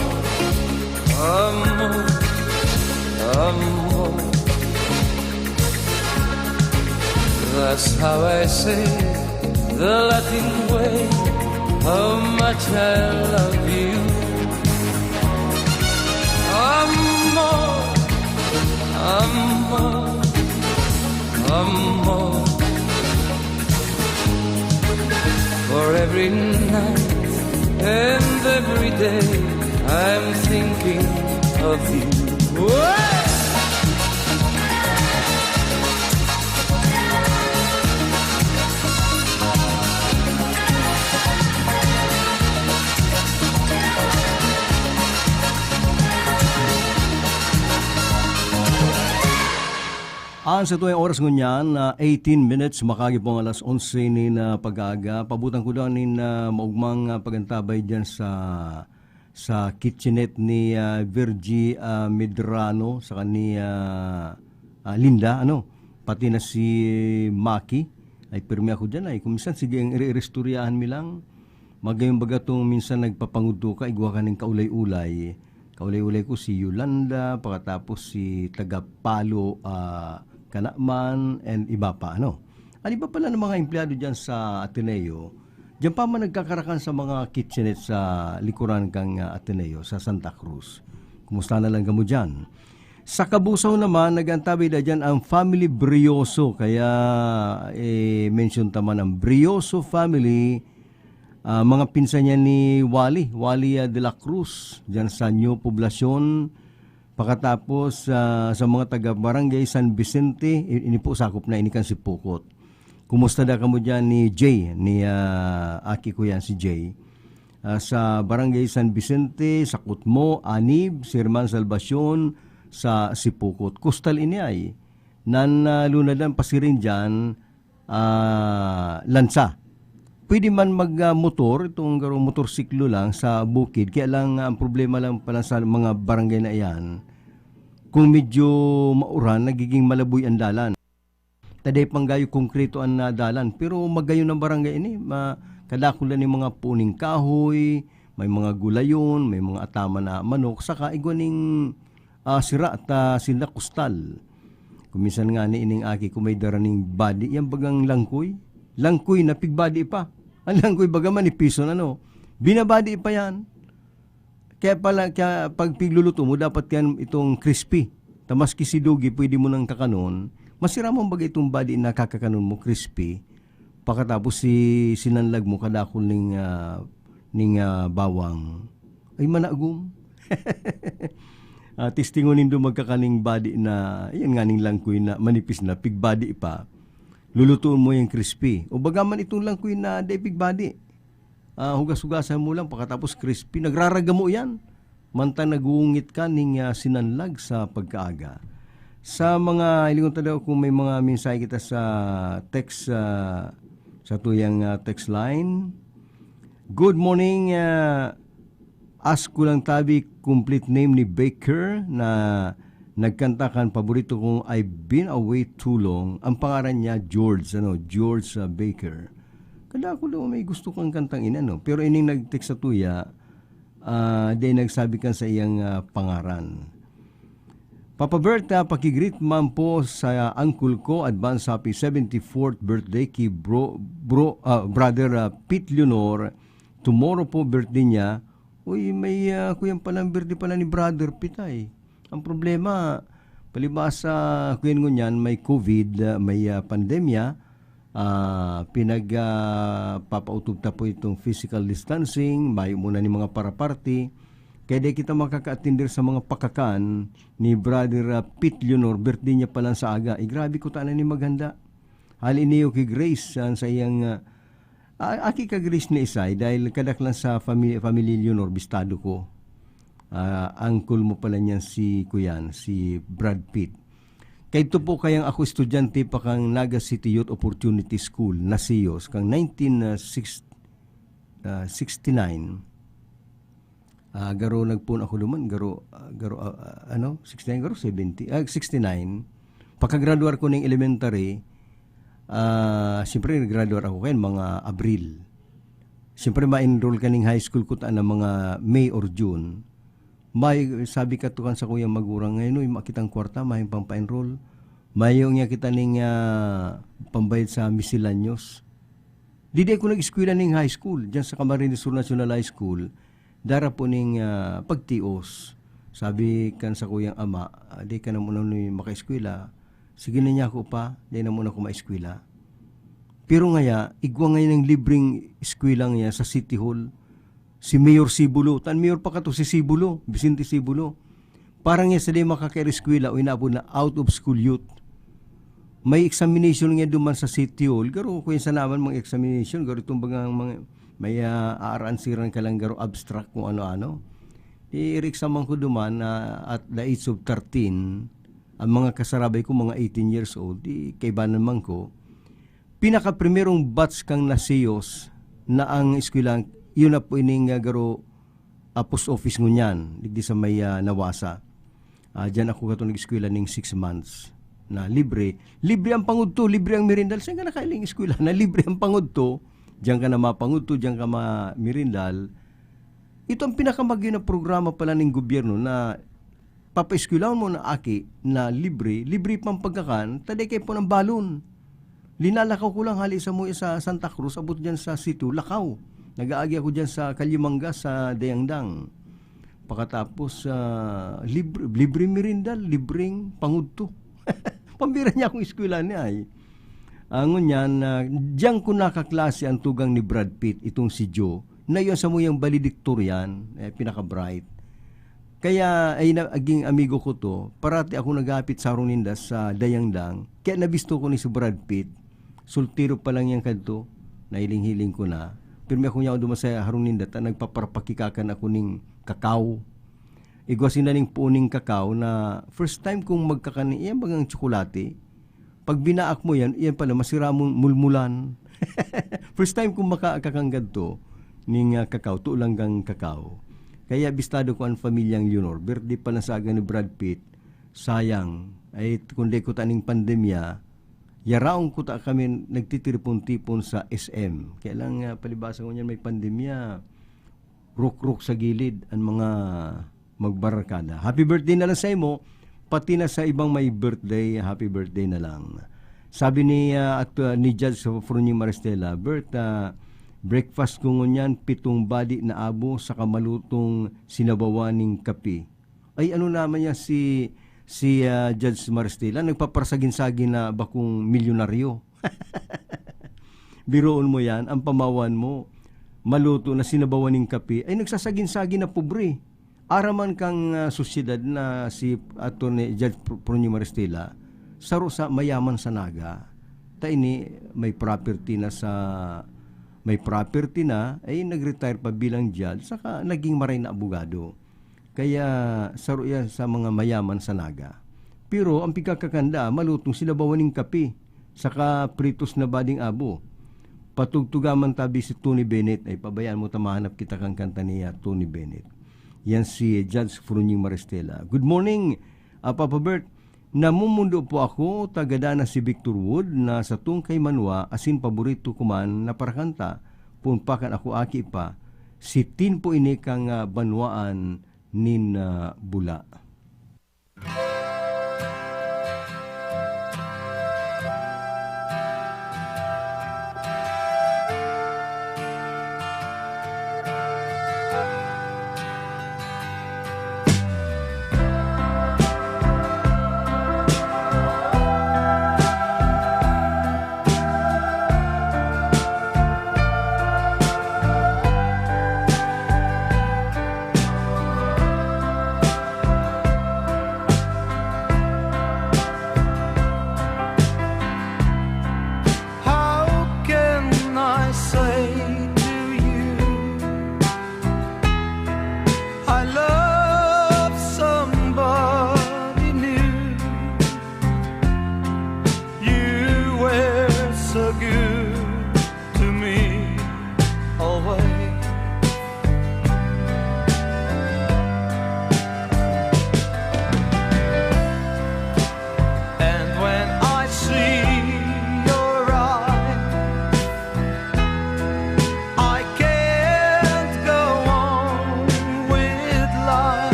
amor, amor. That's how I say the Latin way how much I love you. Amor, amor, amor. For every night and every day I'm thinking of you. Whoa! An sa tuwang oras ngunyan na eighteen minutes makagi po ang alas onse nin, ah, pag-aaga. Pabutan ko daw nin, ah, maugmang, ah, pagantabay diyan sa, sa kitchenette ni, ah, Virgie, ah, Medrano, saka ni, ah, ah, Linda, ano, pati na si Maki. Ay, pirmi ako diyan, ay. Kung minsan, sige, ang iri-iristoryahan mi lang. Magayon baga tong minsan nagpapangudto ka, igwa ka ning kaulay-ulay. Kaulay-ulay ko si Yolanda, pakatapos si taga Palo, ah, Kanaman, and iba pa, ano. An iba pala ng mga empleyado diyan sa Ateneo, diyan pa man nagkakarakan sa mga kitchenette sa likuran kan, ah, Ateneo, sa Santa Cruz. Kumusta na lang kamo diyan? Sa Cabusao naman, nag-antabay na diyan ang family Brioso. Kaya, eh, mention ta man ang Brioso family, ah, mga pinsan niya ni Wally, Wally, ah, de la Cruz, diyan sa New Poblacion. Pakatapos, ah, sa mga taga Barangay San Vicente, i-, ini po sakop na, ini kan Sipocot. Kumusta da kamo diyan ni Jay, ni, ah, aki ko yan, si Jay? Ah, sa Barangay San Vicente, sa Kutmo, Anib, Sirman Salvacion, sa Sipocot. Kustal ini ay. Nan, ah, lunadan pasiring diyan, ah, lansa. Pwede man mag, ah, motor, itong garo motorsiklo lang sa bukid. Kaya lang, ah, ang problema lang pala sa mga barangay na iyan, kung medyo mauran, nagiging malaboy ang dalan. Taday pang gayo konkreto an, ah, dalan, pero magayon ang barangay ini. Ma-, kadakul na ning mga puning kahoy, may mga gulayon, may mga ataman na manok, saka igwa ning, ah, sira ta sinda kustal. Kung minsan nga ni ining aki ko may dara ning badi, yan bagang langkoy. Langkoy na pigbadi pa. Ang langkoy baga manipison, ano, binabadi pa yan. Kaya pala, kaya pag pigluluto mo, dapat yan itong crispy. Ta maski si Dugi, pwede mo nang kakanon. Masira mo baga itong badi na kakakanon mo, crispy. Pakatapos si sinanlag mo, kadakul ning, ah, ning, ah, bawang. Ay, managom. Ah, testingon nindo magkakaning badi na, yan nga ning langkoy na manipis na, pigbadi pa. Lulutuon mo yung crispy. O baga man itong langkoy na di pigbadi. Ah, hugas-hugasan mo lang, pakatapos crispy. Nagraragamo yan. Mantang nagungit ka ning, ah, sinanlag sa pagkaaga. Sa mga, hilingon ta daw kung may mga mensahe kita sa text, ah, sa tuyang, ah, text line. Good morning, ah, ask ko lang tabi, complete name ni Baker na nagkanta kan paborito kong I've Been Away Too Long. Ang pangaran niya, George, ano, George, ah, Baker. Kadakul daw may gusto kang kantang ini, ano. Pero ining nag-text sa tuya, ah, di nagsabi kan sa iyang, ah, pangaran. Papa Bert, ah, paki-greet man po sa uncle ko, advance happy seventy-fourth birthday ki bro, bro, ah, brother, ah, Pete Leonor. Tomorrow po birthday niya. Uy, may, ah, kuyan palang birthday pala ni Brother Pitay. Ang problema, palibasa, kuyan ngunyan, may COVID, ah, may, ah, pandemya, ah, pinag, ah, papautob ta po itong physical distancing, mayo muna ni mga paraparty. Kaya di kita makaka-attender sa mga pakakan ni Brother, ah, Pete Leonor, birthday niya pala sa aga. Eh, grabe ko tanan ni maghanda. Hali niyo ki Grace, ah, sa iyang, ah, a-, aki ka Grace ni Isay, dahil kadaklan sa family, family Leonor, bistado ko. Ah, uncle mo pala niyan si kuyan, si Brad Pitt. Kaidto po kayang ako estudyante pa kan Naga City Youth Opportunity School, NACYOS, kan nineteen, ah, six, ah, sixty-nine. Ah, garo nagpoon ako duman, garo, ah, garo, ah, ah, ano, sixty-nine, garo seventy, ah, sixty-nine. Pagka-graduar ko ning elementary, ah, siyempre, nag-graduar ako kayan, mga Abril. Siyempre, ma-enroll ka ning high school ko ta na mga May or June. May, sabi ka tukan sa kuyang magurang, "Ngayon, uy, makitang kwarta, mayong pampa-enroll. Mayo niya kita ning, ah, pambayad sa miscellaneous." Di, di ako nag-eskwela ning high school, dyan sa Camarines Sur National High School. Dara po ning, ah, pagtios. Sabi kan sa kuyang ama, "Ah, di ka na muna ni makaeskwela." Sige na niya ako pa, di na muna ako maeskwela. Pero ngaya, igwa ngayon ang libreng eskwela niya sa City Hall. Si Mayor Sibulo, tan mayor pa kato si Sibulo, Vicente Sibulo. Parang niya sa di makakaeskwela o inabot na out of school youth. May examination nga duman sa City Hall, garo ko yung sanaman mga examination, garo itong bagang mga, may, ah, aaransiran ka lang garo abstract kung ano-ano. Di, i-exam man ko duman na at the age of thirteen, ang mga kasarabay ko, mga eighteen years old, di kaibanan man ko. Pinakaprimerong batch kang NACYOS na ang eskwela, yun na po ining, ah, garo, ah, post office ngunyan, digdi sa may, ah, Nawasa. Ah, diyan ako kato nag-eskwela ning six months na libre. Libre ang pangudto, libre ang merindal. Saan ka nakailing eskwela na libre ang pangudto? Diyan ka na mapangudto, diyan ka ma-merindal. Ito ang pinakamagyo na programa pala ning gobyerno na papaeskwelahon mo na aki na libre, libre pang pagkakan, ta di kay po ng balon. Linalakaw ko lang hali sa mo sa Santa Cruz, abot diyan sa Situ, lakaw. Nag-aagi ako diyan sa Kalyumangga, sa Dayangdang. Pakatapos, ah, libre, libre merindal, libreng pangudto. Pambira niya akong eskwela ni ay. Ah, ngunyan, ah, diyan ko nakaklase ang tugang ni Brad Pitt, itong si Joe, na yun sa muyang valedictorian, eh, pinaka-bright. Kaya, ay, naging amigo ko to, parati ako nagapit sa harong ninda sa Dayangdang, kaya nabisto ko ni si Brad Pitt, sultiro pa lang yan kadto, nahiling-hiling ko na. Pirmi ako niya ako duman sa harong ninda, ta nagpaparapakikakan ako ning kakao. Igwa sinda ning puon ning kakao na first time kong magkakan, iyan bagang tsokolate. Pag binaak mo yan, iyan pala, masira mo mulmulan. First time kong makakakan gadto, ning, ah, kakao, tulang kang kakao. Kaya bistado ko ang pamilyang Leonor. Birthday pala sa aga ni Brad Pitt. Sayang. Ay, kung di ko ta ning pandemya, yaraon ko ta kami nagtitiripon-tipon sa S M. Kaya lang, ah, palibasa ko niyan may pandemya, rukrok sa gilid ang mga magbarakada. Happy birthday na lang sa imo, pati na sa ibang may birthday, happy birthday na lang. Sabi ni, ah, at, ah, ni Judge Fronie Maristela, "Bert, ah, breakfast ko ngunyan, pitong badi na abo, saka malutong sinabawan ning kape." Ay, ano naman yan si, si, ah, Judge Maristela? Nagpaparasagin-sagin na bakong milyonaryo. Biruon mo yan, ang pamawan mo, maluto na sinabawan ning kape, ay nagsasagin-sagin na pobre. Araman kang, ah, sosyedad na si Attorney Judge Pr-, Pronio Maristela, saro sa mayaman sa Naga. Ta ini may property na sa, may property na, ay nag-retire pa bilang judge, saka naging maray na abogado. Kaya saro yan sa mga mayaman sa Naga. Pero ang pigkakakanda, malutong sinabawan ning kape, saka pritos na bading abo. Patugtuga man tabi si Tony Bennett. Ay, pabayaan mo ta mahanap kita kan kanta ni, ah, Tony Bennett. Yan si Judge Frunying Maristela. "Good morning, ah, Papa Bert. Namumundo po ako, tagada na si Victor Wood, na sa tungkay manwa, asin paborito ko man na parakanta, poon pa kan ako aki pa. Si Tin po ini kang, ah, banwaan nin, ah, bula."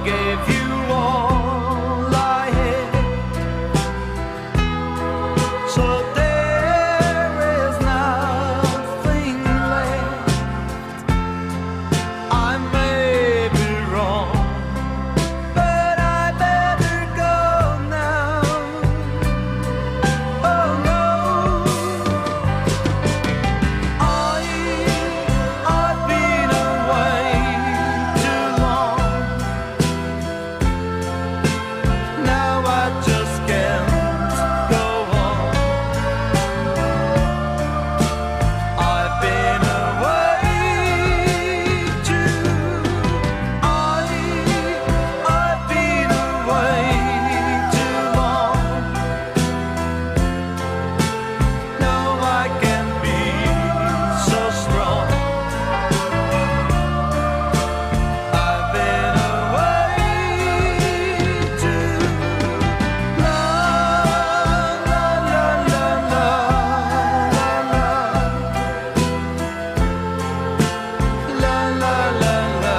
Gave you all I had, so there is nothing left. I may be wrong, but I better go now. Oh no, I, I've been away too long. Now I just can't go on. I've been away too, I, I've been away too long. No, I can be so strong. I've been away too long. La, la, la, la, la, la. La, la, la, la, la, la.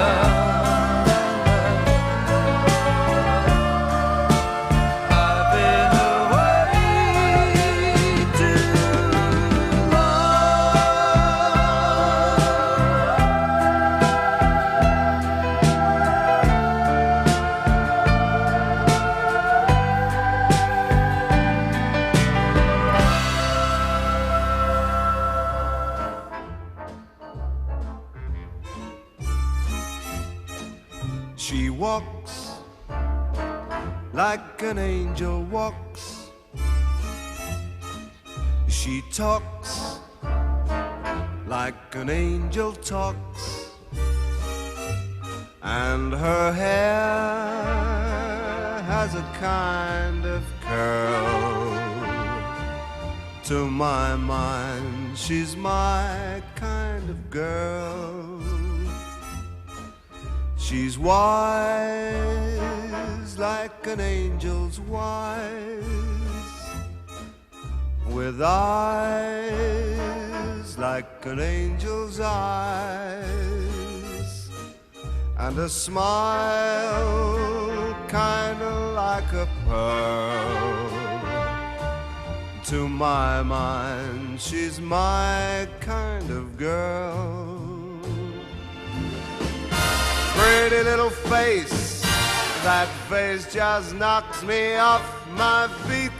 I've been away too long. She walks like an angel walks. She talks like an angel talks. And her hair has a kind of curl. To my mind, she's my kind of girl. She's wise like an angel's wise, with eyes like an angel's eyes, and a smile kinda like a pearl. To my mind, she's my kind of girl. Pretty little face, that face just knocks me off my feet.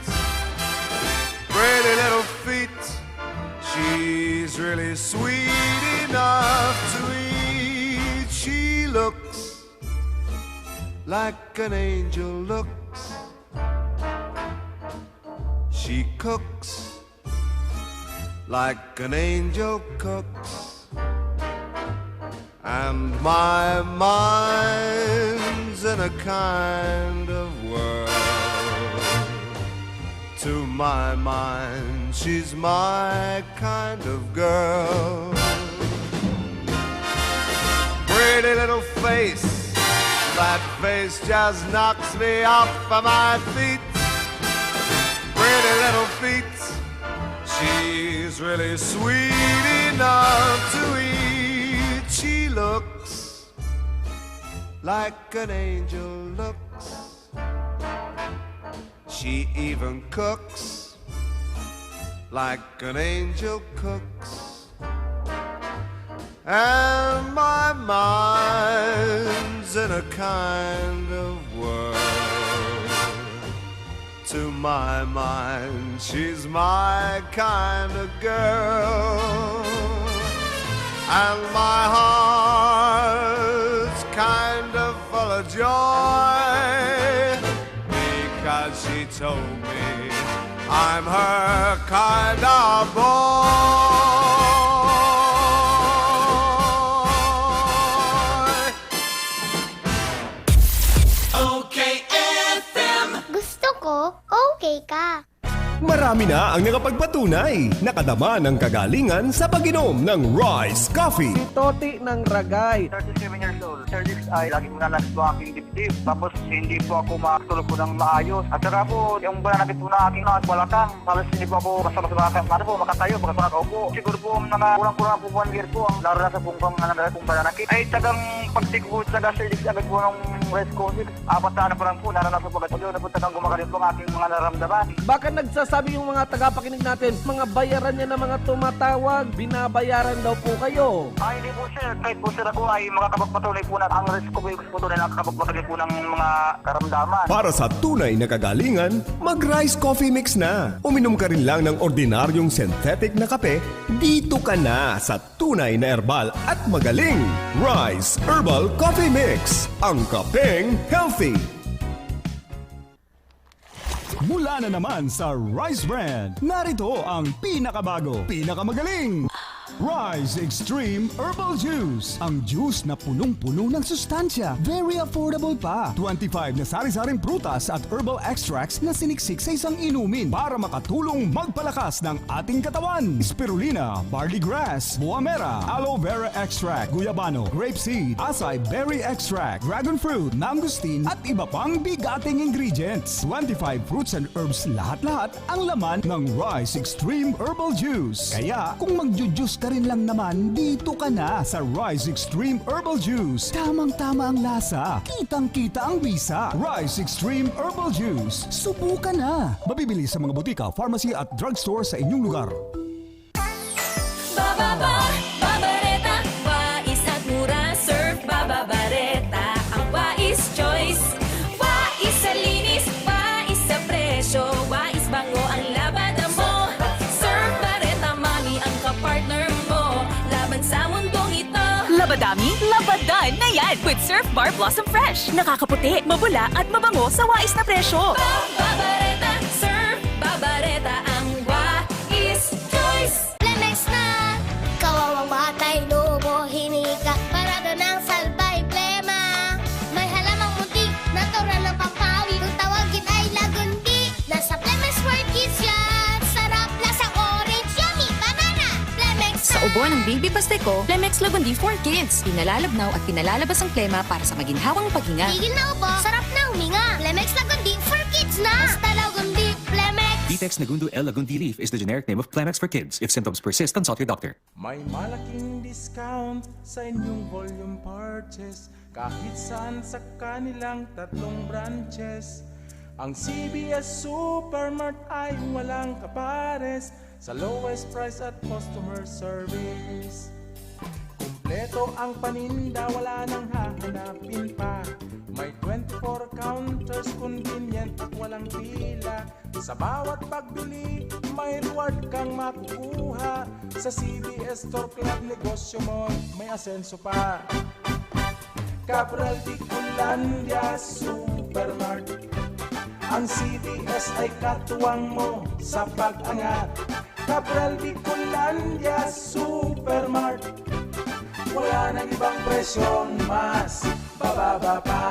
Pretty little feet, she's really sweet enough to eat. She looks like an angel looks. She cooks like an angel cooks. And my mind's in a kind of whirl. To my mind, she's my kind of girl. Pretty little face, that face just knocks me off of my feet. Pretty little feet, she's really sweet enough to eat. She looks like an angel looks. She even cooks like an angel cooks. And my mind's in a kind of whirl. To my mind, she's my kind of girl. And my heart's kind of full of joy, because she told me I'm her kind of boy. O K F M. Gusto ko, okay ka. Marami na ang nakapagpatunay. Nakadama ng kagalingan sa pag-inom ng Rice Coffee. Si Toti ng Ragay. Thirty-seven years old. Sir Dix, ay laging nananakit po ang aking dibdib. Tapos hindi po ako makatulog po ng maayos. At saka po, yung pananakit po na aking mga balakang, halos hindi po ako basta-basta makaka-, ano po, makatayo, basta nakaupo. Siguro po, mga kulang-kulang po one year po, ang lalo na sa pong pang-, ano, pong pananakit. Ay, tagang pagtigbo, taga Sir Dix, agad po nung Rice Coffee, apat na ano pa lang po, naranasan ko agad. Yun, napunta kang gumagaling po ang aking mga naramdaman. Baka nagsasabi yung mga tagapakinig natin, mga bayaran niya na mga tumatawag, binabayaran daw po kayo. Ah, hindi po, sir. Kahit po, sir, ako ay makakapagpatunay po na ang Rice Coffee po doon ay nakakapagpatunay po ng mga karamdaman. Para sa tunay na kagalingan, mag-Rice Coffee Mix na. Uminom ka rin lang ng ordinaryong synthetic na kape, dito ka na sa tunay na herbal at magaling. Rice Herbal Coffee Mix, ang kapeng healthy. Mula na naman sa Rice Brand, narito ang pinakabago, pinakamagaling Rice Extreme Herbal Juice. Ang juice na punong-puno ng sustansya, very affordable pa. Twenty-five na sari-saring prutas at herbal extracts na siniksik sa isang inumin para makatulong magpalakas ng ating katawan. Spirulina, barley grass, buamera, aloe vera extract, guyabano, grape seed, acai berry extract, dragon fruit, mangosteen, at iba pang bigating ingredients. Twenty-five fruits and herbs lahat-lahat ang laman ng Rice Extreme Herbal Juice. Kaya, kung magju-juice ka rin lang naman, dito ka na sa Rice Extreme Herbal Juice. Tamang-tama ang lasa, kitang-kita ang bisa. Rice Extreme Herbal Juice. Subukan na! Mabibili sa mga botika, pharmacy at drugstore sa inyong lugar. Bababa, Babareta, wais at mura, Surf Bababareta, ang wais choice. Wais sa linis, wais sa presyo, wais bango ang labada mo. Surf Bareta, mami, ang kapartner mo laban sa mundong ito. Labadami, labadan na yan with Surf Bar Blossom Fresh. Nakakaputi, mabula at mabango sa wais na presyo. Babareta, Surf Babareta, ang wais choice. Plemex na! Kawawang batay, lobo, hinika, parado ng salbay, plema. May halamang munti, natural ng pampawi. Kung tawagin ay lagundi, nasa Plemex for Kids yan. Sarap, lasang orange, yummy, banana. Plemex Sa na! Ubo ng baby Pasteco, Plemex Lagundi for Kids. Pinalalabnaw at pinalalabas ang plema para sa maginhawang paghinga. Tigil na ubo, sarap na huminga. Plemex Lagundi for Kids na! Basta Lagundi, Plemex! Vitex Negundo L Lagundi Leaf is the generic name of Plemex for Kids. If symptoms persist, consult your doctor. May malaking discount sa inyong volume purchase kahit saan sa kanilang tatlong branches. Ang C B S Supermart ay walang kapares sa lowest price at customer service. Kumpleto ang paninda, wala nang hahanapin pa. May twenty-four counters, convenient at walang pila. Sa bawat pagbili, may reward kang makukuha. Sa C B S Store Club, negosyo mo may asenso pa. Cabral de Colandia Supermart. Ang C B S ay katuwang mo sa pag-angat. Cabral de Colandia Supermart. Wala nang ibang presyong mas bababa pa.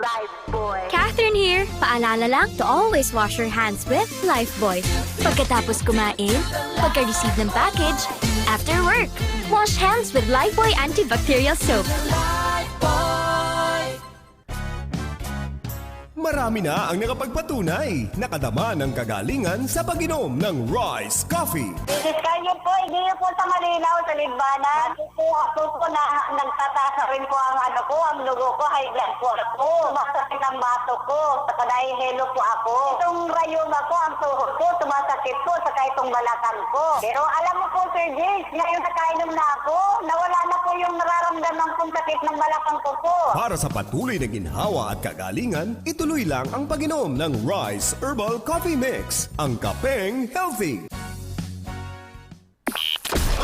Lifebuoy. Catherine here. Paalala lang to always wash your hands with Lifebuoy. Pagkatapos kumain, pagka-receive ng package, after work. Wash hands with Lifebuoy antibacterial soap. Marami na ang nakapagpatunay, nakadama ng kagalingan sa pag-inom ng Rice Coffee. Discount yun po, hindi yun po sa Malinaw, sa Libana. Kukuha po po na nagtataas na rin po ang ano ko, ang dugo ko, high blood po ako. Sumasakit ang bato ko, saka nahihilo po ako. Itong rayuma ko, ang tuhod ko, sumasakit po, saka itong balakang ko. Pero alam mo po, Sir James, ngayon nakainom na ako, nawala na po yung nararamdaman kong sakit ng balakang ko po. Para sa patuloy na ginhawa at kagalingan, ituloy lang ang pag-inom ng Rice Herbal Coffee Mix, ang kapeng healthy.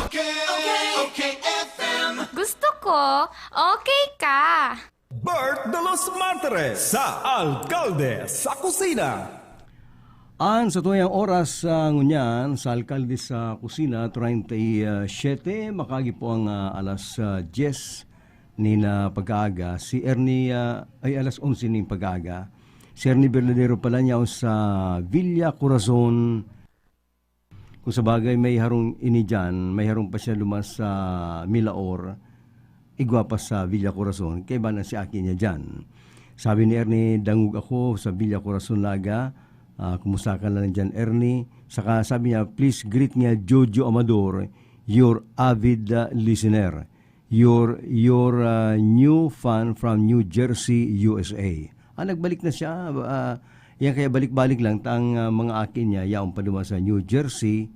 Okay, okay, okay, F M. Gusto ko, okay ka. Bert de los Martires sa Alkalde sa Kusina. An satuyang oras, ah, ngunyan sa Alkalde sa Kusina, treinta y siete, makagi po ang, ah, alas, ah, diyes nin, ah, pag-aaga. Si Ernie, ah, ay alas onse nin pag-aaga. Si Ernie Bernadero pala niya sa Villa Corazon. Kung sa bagay, may harong ini diyan, may harong pa siya lumas sa Milaor, igwa pa sa Villa Corazon, kaiba na si aki niya diyan. Sabi ni Ernie, "Dangog ako sa Villa Corazon, Naga. Ah, kumusta ka na lang diyan, Ernie?" Saka sabi niya, "Please greet niya Jojo Amador, your avid, ah, listener." Your, your, ah, new fan from New Jersey, U S A. Ah, nagbalik na siya. Ah, yan kaya balik-balik lang ta ang, ah, mga aki niya, yaon pa duman sa New Jersey.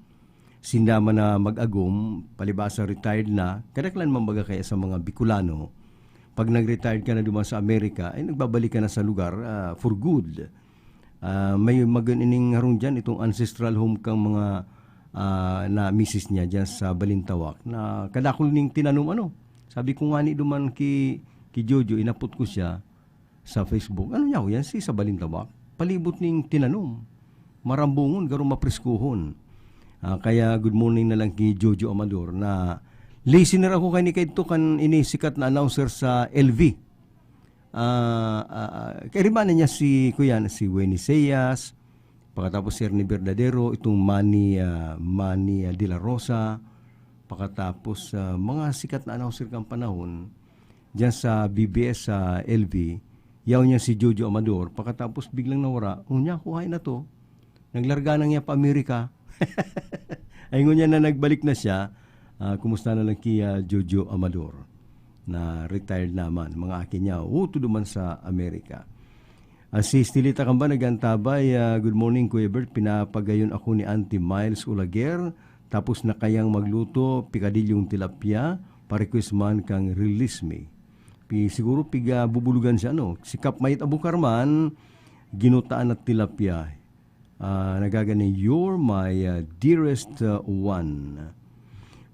Sinda man na mag-agom, palibasa retired na. Kadaklan man baga kaya sa mga Bicolano, pag nag-retired ka na duman sa Amerika, ay nagbabalik ka na sa lugar, ah, for good. Ah, may magan ining harong diyan, itong ancestral home kang mga, ah, na misis niya diyan sa Balintawak, na kadakul ning tinanom, ano. Sabi ko nga ni duman ki, ki Jojo, inapot ko siya sa Facebook. "Ano niya ako yan? Si sa Balintawak? Palibot ning tinanom. Marambungon, garo mapriskuhon." Ah, kaya good morning na lang ki Jojo Amador na listener ako kay ni kaidto kan ini sikat na announcer sa L V. Ah, ah, ah, kairibanan niya si, kuyan, si Wenny Seyas, pakatapos si Ernie Verdadero, itong Manny, ah, Manny, ah, De La Rosa, pakatapos, ah, mga sikat na announcer kang panahon, diyan sa B B S sa L V, yaon niya si Jojo Amador, pakatapos biglang nawara, "Unya, kuhain na to." Naglarga na niya pa Amerika. Ay, ngunyan na nagbalik na siya, ah, kumusta na lang ki, ah, Jojo Amador, na retired naman, mga aki niya, uto duman sa Amerika. Ah, si Stilita Kamba nag-antabay, ah, "Good morning, Kuya Bert. Pinapagayon ako ni Auntie Miles Ulager, tapos na kayang magluto, pikadilyong tilapia, pa-request man kang Release Me." Pi-, siguro piga bubulugan siya, no? Si Kap Mayet Abukar man, ginutaan na tilapia. Ah, nagaganing, "You're my, ah, dearest, ah, one."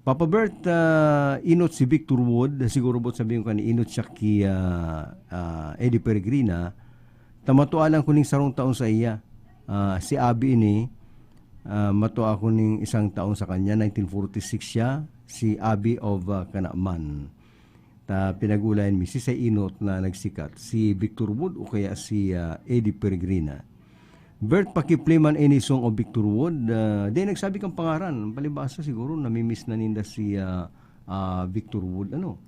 Papa Bert, ah, inot si Victor Wood. Siguro boot sabihin ko kan inot siya ki, ah, ah, Eddie Peregrina. Ta matua lang ko ning sarong taon sa iya. Ah, si Abi ini, ah, matua ako ning isang taon sa kanya, nineteen forty-six siya, si Abi of, ah, Canaman. Ta pinag-ulayan mi, siisay inot na nagsikat, si Victor Wood o kaya si, ah, Eddie Peregrina. Bert, paki-play man any song of Victor Wood. Ah, di nagsabi kang pangaran. Palibasa siguro, namimiss na ninda si, ah, ah, Victor Wood. Ano?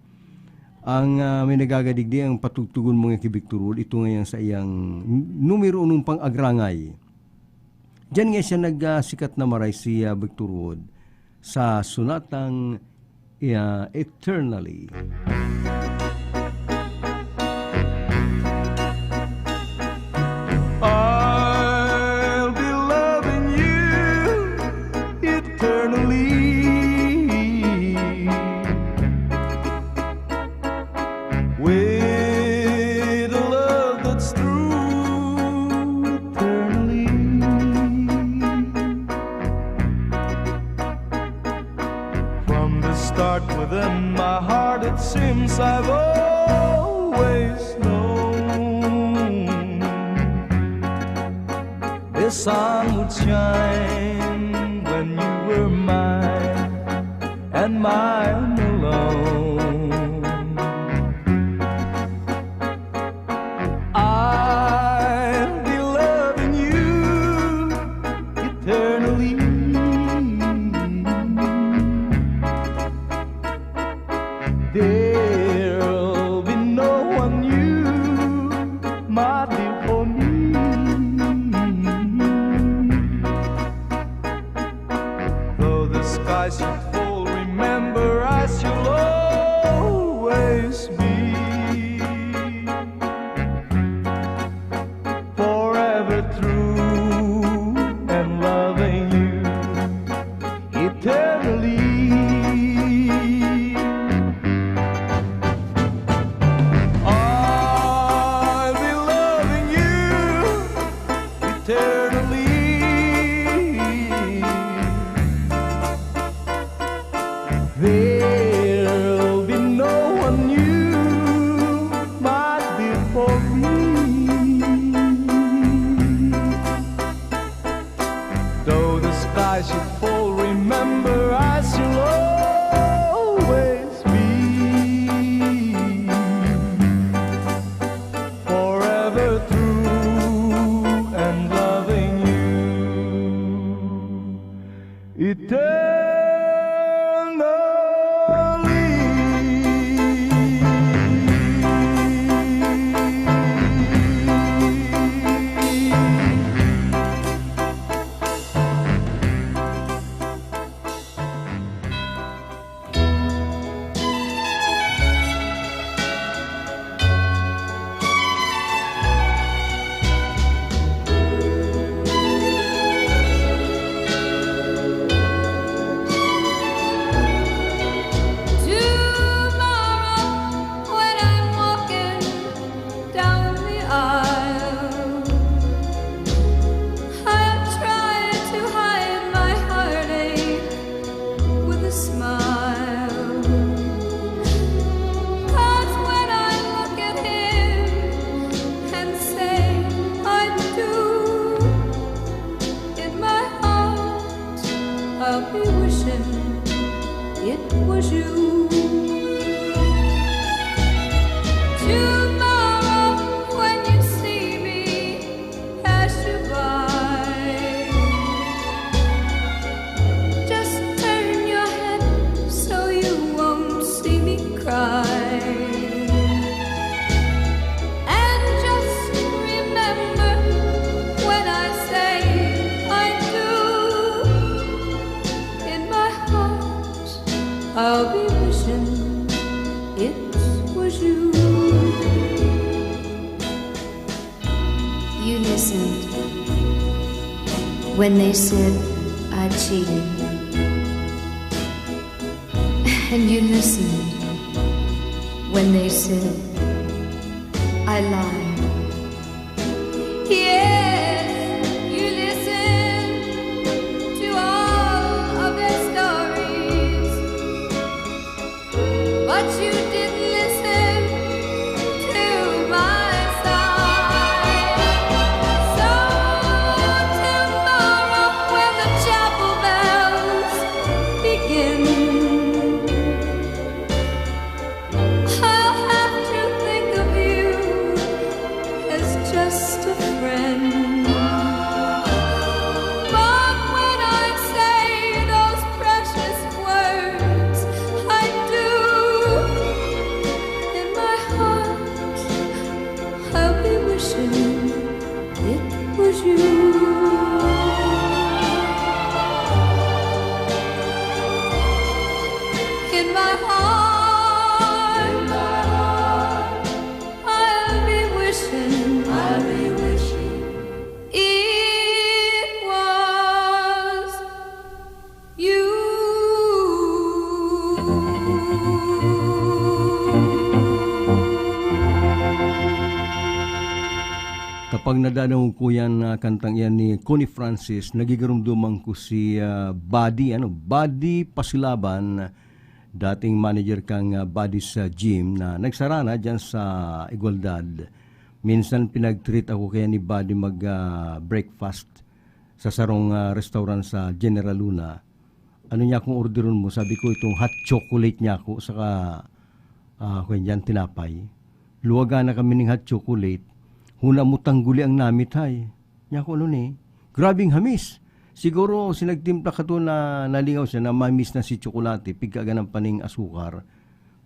Ang, ah, may nagagadigdi ang patugtugon mo nga ki Victor Wood, ito nga yang sa iyang numero unong pang-agrangay. Diyan nga siya nag, ah, sikat na maray si, ah, Victor Wood sa sonatang, ah, Eternally. I'll be loving you eternally with a love that's true eternally. From the start, within my heart, it seems I've always known the sun would shine when you were mine and mine alone. I'll be loving you eternally. There'll be no one new, my dear, for me. Though the sky should fall, remember When they said, "I cheated," and you listened when they said, "I lied." Yes, you listened to all of their stories, but you didn't listen to my side. So tomorrow, when the chapel bells begin, I'll have to think of you as just a friend. But when I say those precious words, I do. In my heart, I'll be wishing it was you. In my heart, I'll be wishing, I'll be wishing it was you. Kapag nadadangog ko yan na kantang iyan ni Connie Francis, nagigirumduman ko si, ah, Buddy, ano, Buddy Pasilaban, dating manager kang, ah, Buddy sa gym na nagsara na dyan sa Igualdad. Minsan pinag-treat ako kaya ni Buddy mag, ah, breakfast sa sarong, ah, restaurant sa General Luna. "Ano niya akong orderon mo?" Sabi ko, "Itong hot chocolate niya ako, saka, ah, kwan dyan, tinapay." Luwagan na kami ning hot chocolate. Huna mo tangguli ang namit, hay. Niya ako, "Ano ni?" Grabing hamis. Siguro, sinagtimpla ka to na nalingaw siya na mamis na si tsokolate, pigkaganan pa ning asukar.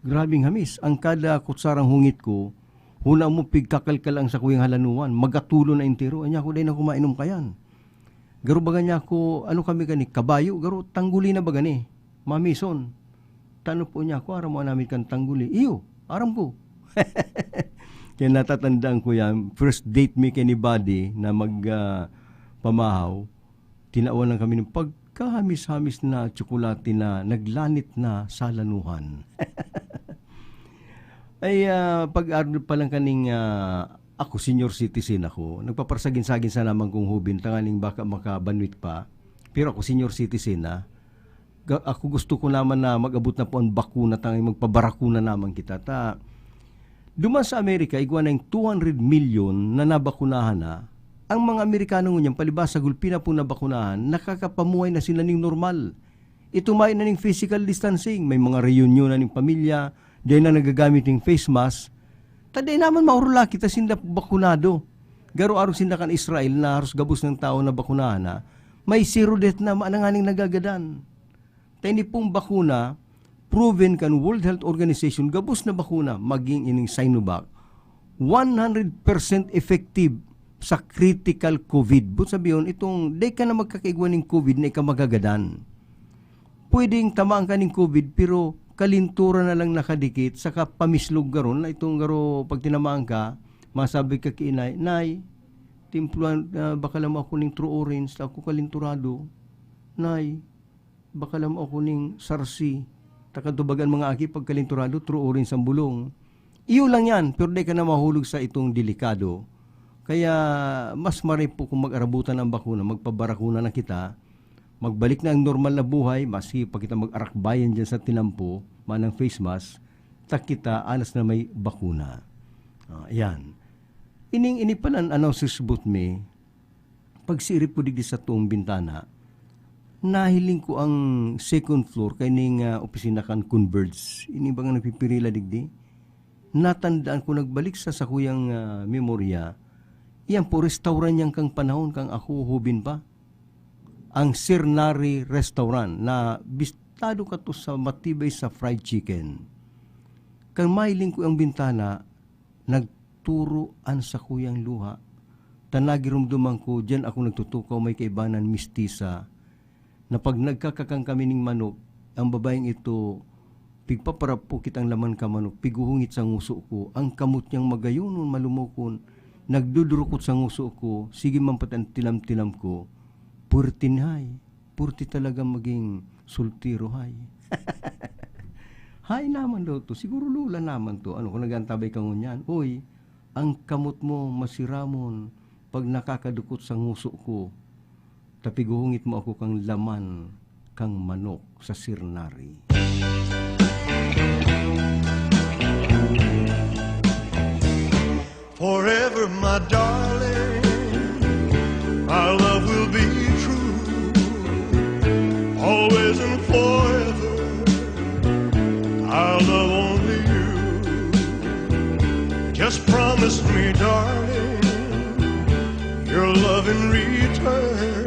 Grabing hamis. Ang kada kutsarang hungit ko, huna mo pigkakalkal ang sakuyang halanuan, magatulo na entero. Anya ko, "Dai na ko mainom kayan." Garo baga niya ako, ano kami gani, kabayo, garo tangguli na baga ni, mamison. Tano po niya ako, aram mo namin kan tangguli. Iyo, aram ko. Kaya natatandaan ko yan, first date mi kay ni Buddy na mag, ah, pamahaw, tinawan lang kami ng pagkahamis-hamis na tsokolate na naglanit na sa lanuhan. Ay, ah, pag-aro pa lang kaning, ah, ako, senior citizen ako. Nagpaparsagin-sagin sana man kong hubin, tanganing baka makabanwit pa. Pero ako, senior citizen na. Ga-, ako, gusto ko naman na mag-abot na po ang bakuna, tanganing magpabarakuna naman kita. Ta, duman sa Amerika, igwa na yung two hundred million na nabakunahan na. Ang mga Amerikano ngunyan, palibasa gulpi na po nabakunahan, nakakapamuhay na sila ning normal. Ito, mayo na ning physical distancing, may mga reunion na ning pamilya, dai na nagagamit ning face mask. Ta dai naman maurula kita sinda bakunado. Garo arog sinda kan Israel na haros gabos ng tao na bakunahan na, may zero death na, mayo na nganing nagagadan. Ta ini pong bakuna, proven kan World Health Organization, gabos na bakuna, maging ining Sinovac, one hundred percent effective sa critical COVID. But sabi yun, itong dai ka na magkakaigwa ning COVID na ika magagadan. Pwedeng tamaan ka ning COVID, pero kalintura na lang nakadikit, saka pamislog garon na itong garo, pag tinamaan ka, masabi ka ki inay, "Nay, timpluhan, ah, baka lang ako ning True Orange, ta ako kalinturado. Nay, baka lang ako ning Sarsi." Ta kadto baga an mga aki, pag kalinturado, True Orange ang bulong. Iyo lang yan, pero dai ka na mahulog sa itong delikado. Kaya mas maray po kung mag-arabutan ang bakuna, magpabarakuna na kita, magbalik na ang normal na buhay, maski pa kita mag-arakbayan dyan sa tinampo, manang face mask, ta kita alas na may bakuna. Ah, yan. Ining, ini palan, ano, sisbot mi, pagsirip ko digdi sa tuong bintana, nahiling ko ang second floor kaining, ah, opisina kan Converge. Ini ba nga nagpipirila digdi? Natandaan ko, nagbalik sa sakuyang, ah, memorya, iyan po, restaurant yan kang panahon kang ako hubin pa. Ang Sir Nari Restaurant na bistado kato sa matibay sa fried chicken. Kan mahiling ko ang bintana, nagturo an sakuyang luha. Ta nagiromdoman ko, diyan ako nagtutukaw, may kaibanan mistisa, na pag nagkakakan kami ning manok, ang babaeng ito, pigpaparapukit ang laman ka manok, piguhungit sa nguso ko, ang kamot niyang magayonon, malumokon, nagdudurukot sa nguso ko, sige man pati ang tilam-tilam ko, Puwerte ni hay. Puwerte talaga maging soltero hay. Hay naman daw 'to, siguro lola naman 'to. Ano, kung nag-aantabay ka ngunyan, "Uy, ang kamot mo masiramon pag nakakadukot sa nguso ko, ta pighuhungit mo ako kan laman kan manok sa sirnari." Forever, my darling, our love will be true. Always and forever, I'll love only you. Just promise me, darling, your love in return.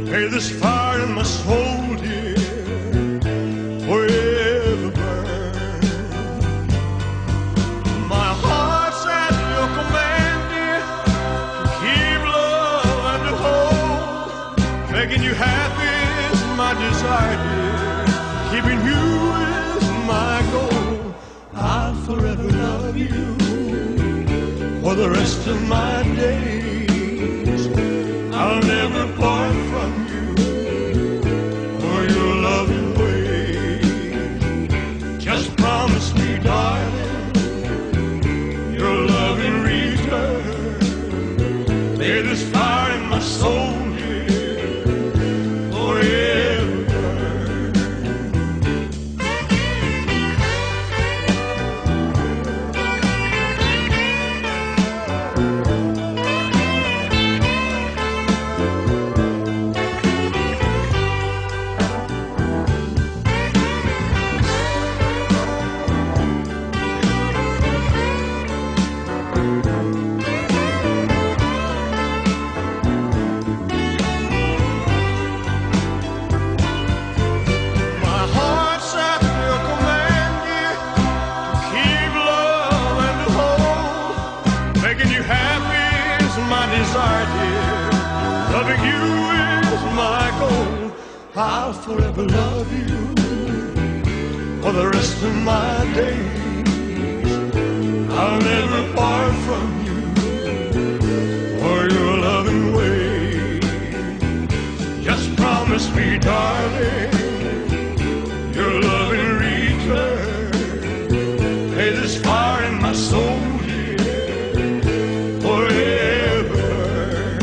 May this fire in my soul, dear, forever burn. My heart's at your command, dear, to keep love and to hold. Making you happy is my desire, dear. Keeping you is my goal. I'll forever love you for the rest of my days. I'll never part from you or your loving ways. Just promise me, darling, your love in return. May this fire in my soul, dear, forever burn. My heart's at your command, dear, to keep love and to hold. Making you happy is my desire, dear. Loving you is my goal. I'll forever love you for the rest of my days. I'll never part from you or your loving way. Just promise me, darling, your love in return. May this fire in my soul, dear, forever burn.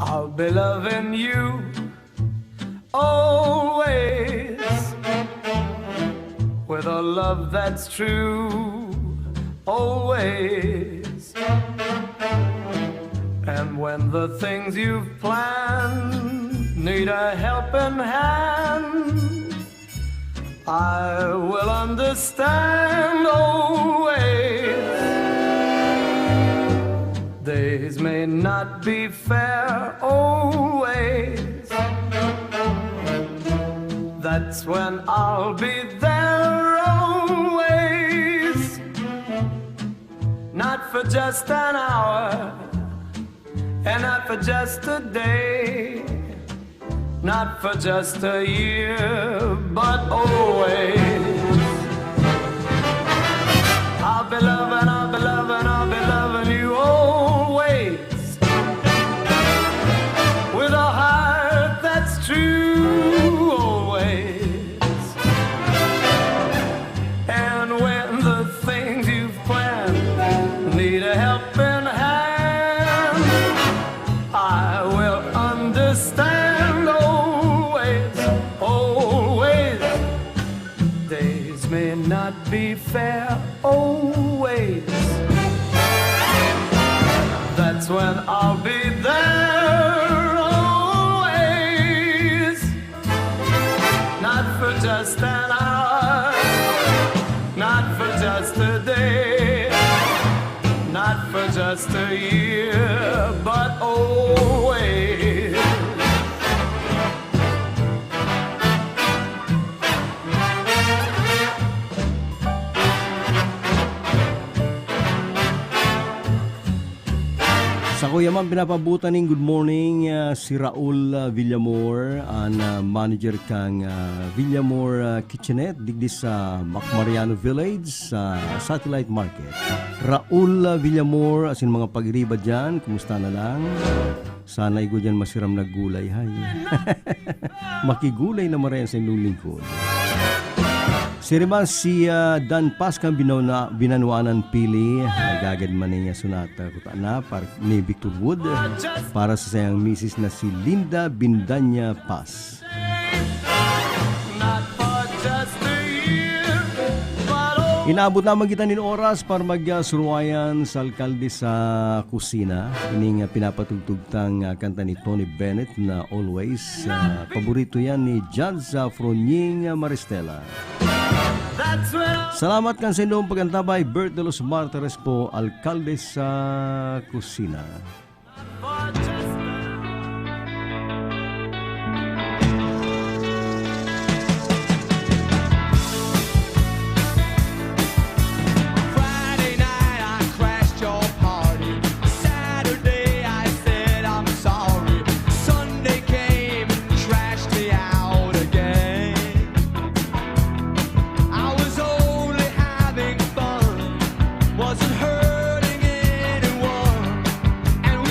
I'll be loving you always, with a love that's true, always. And when the things you've planned need a helping hand, I will understand always. Days may not be fair always. That's when I'll be there always. Not for just an hour, and not for just a day, not for just a year, but always. I'll be loving, I'll be loving, I'll be loving you always, with a heart that's true always. And when the things you've planned need a helping hand, I will understand always, always. Days may not be fair always. That's when I'll be there always. Not for just an hour, not for just a day, not for just a year, but always. Kuya man, pinapabutan ning good morning, ah, si Raul, ah, Villamor, an, ah, manager kan, ah, Villamor, ah, Kitchenette, digdi sa Macmariano Village, sa Satellite Market. Raul, ah, Villamor, asin mga pag-iriba dyan, kumusta na lang? Sana igwa dyan masiram na gulay, hay. Makigulay na marayan sa inyong lingkod. Siriba si, ah, Dan Pascang Binona-, Binanwanan Pili, nagagad man niya sunata, kuta na, par-, ni Victor Wood, para sa sayang misis na si Linda Bindanya Paz. Inaabot lamang kita nin oras para magsuruwayan sa alkalde sa kusina. Ining, ah, pinapatugtugtang, ah, kanta ni Tony Bennett na Always. Ah, paborito yan ni Judge, ah, Fronying, ah, Maristela. Salamat kan sa inyong pag-antabay, Bert de los Martires po, alkalde sa kusina. Friday night I crashed your party. Saturday I said I'm sorry. Sunday came and trashed me out again. I was only having fun, wasn't hurting anyone. And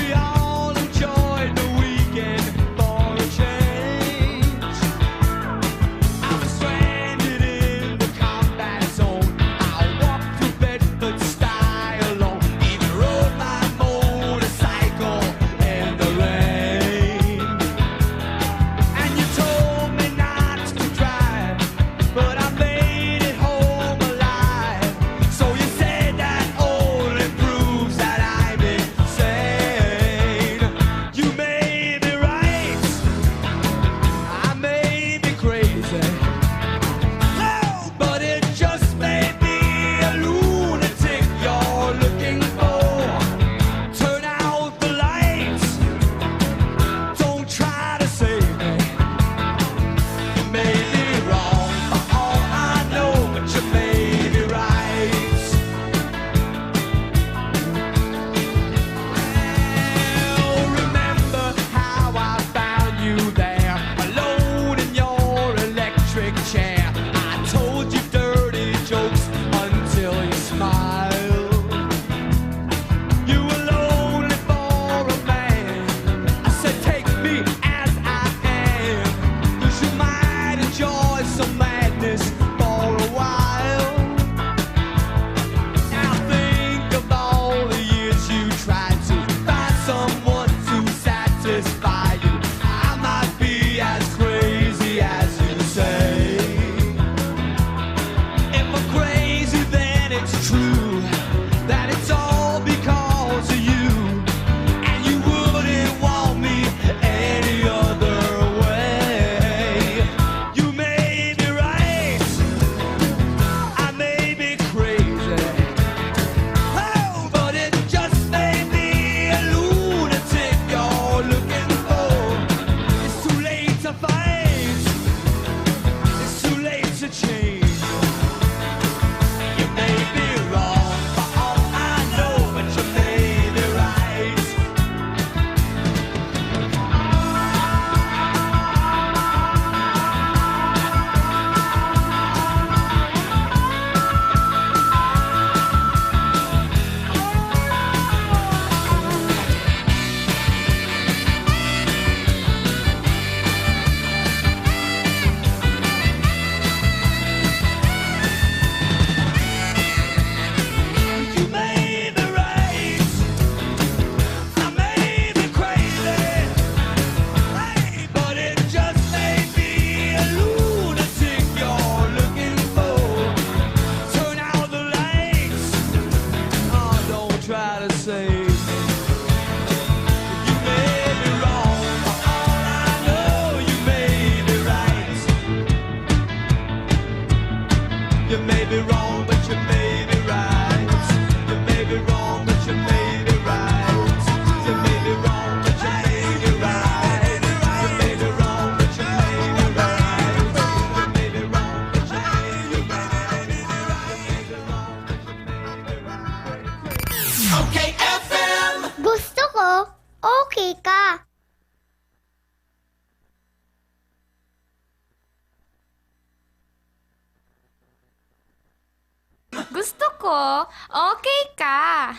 Gusto ko, okay ka.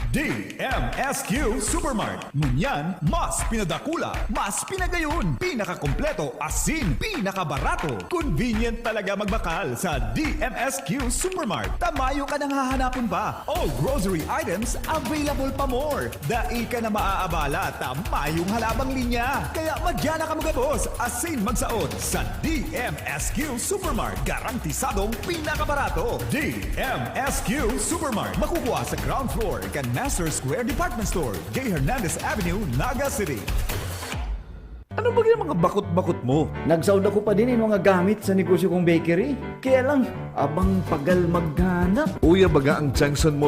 D M S Q Supermart. Ngunyan, mas pinadakula, mas pinagayon, pinakakompleto, asin pinakabarato. Convenient talaga magbakal sa D M S Q Supermart. Ta mayo ka nang hahanapon pa. All grocery items available pa more. Dai ka na maaabala ta mayong halabang linya. Kaya madya na kamo gabos, asin magsaot sa D M S Q Supermart. Garantisadong pinakabarato. D M S Q Supermart. Makukuha sa ground floor kan Master Square Department Store, Jay Hernandez Avenue, Naga City. Ano ba yung mga bakot-bakot mo? Nagsaod ako pa din yung mga gamit sa negosyo kong bakery. Kaya lang, abang pagal maghanap. Uya baga ang Changsan Mall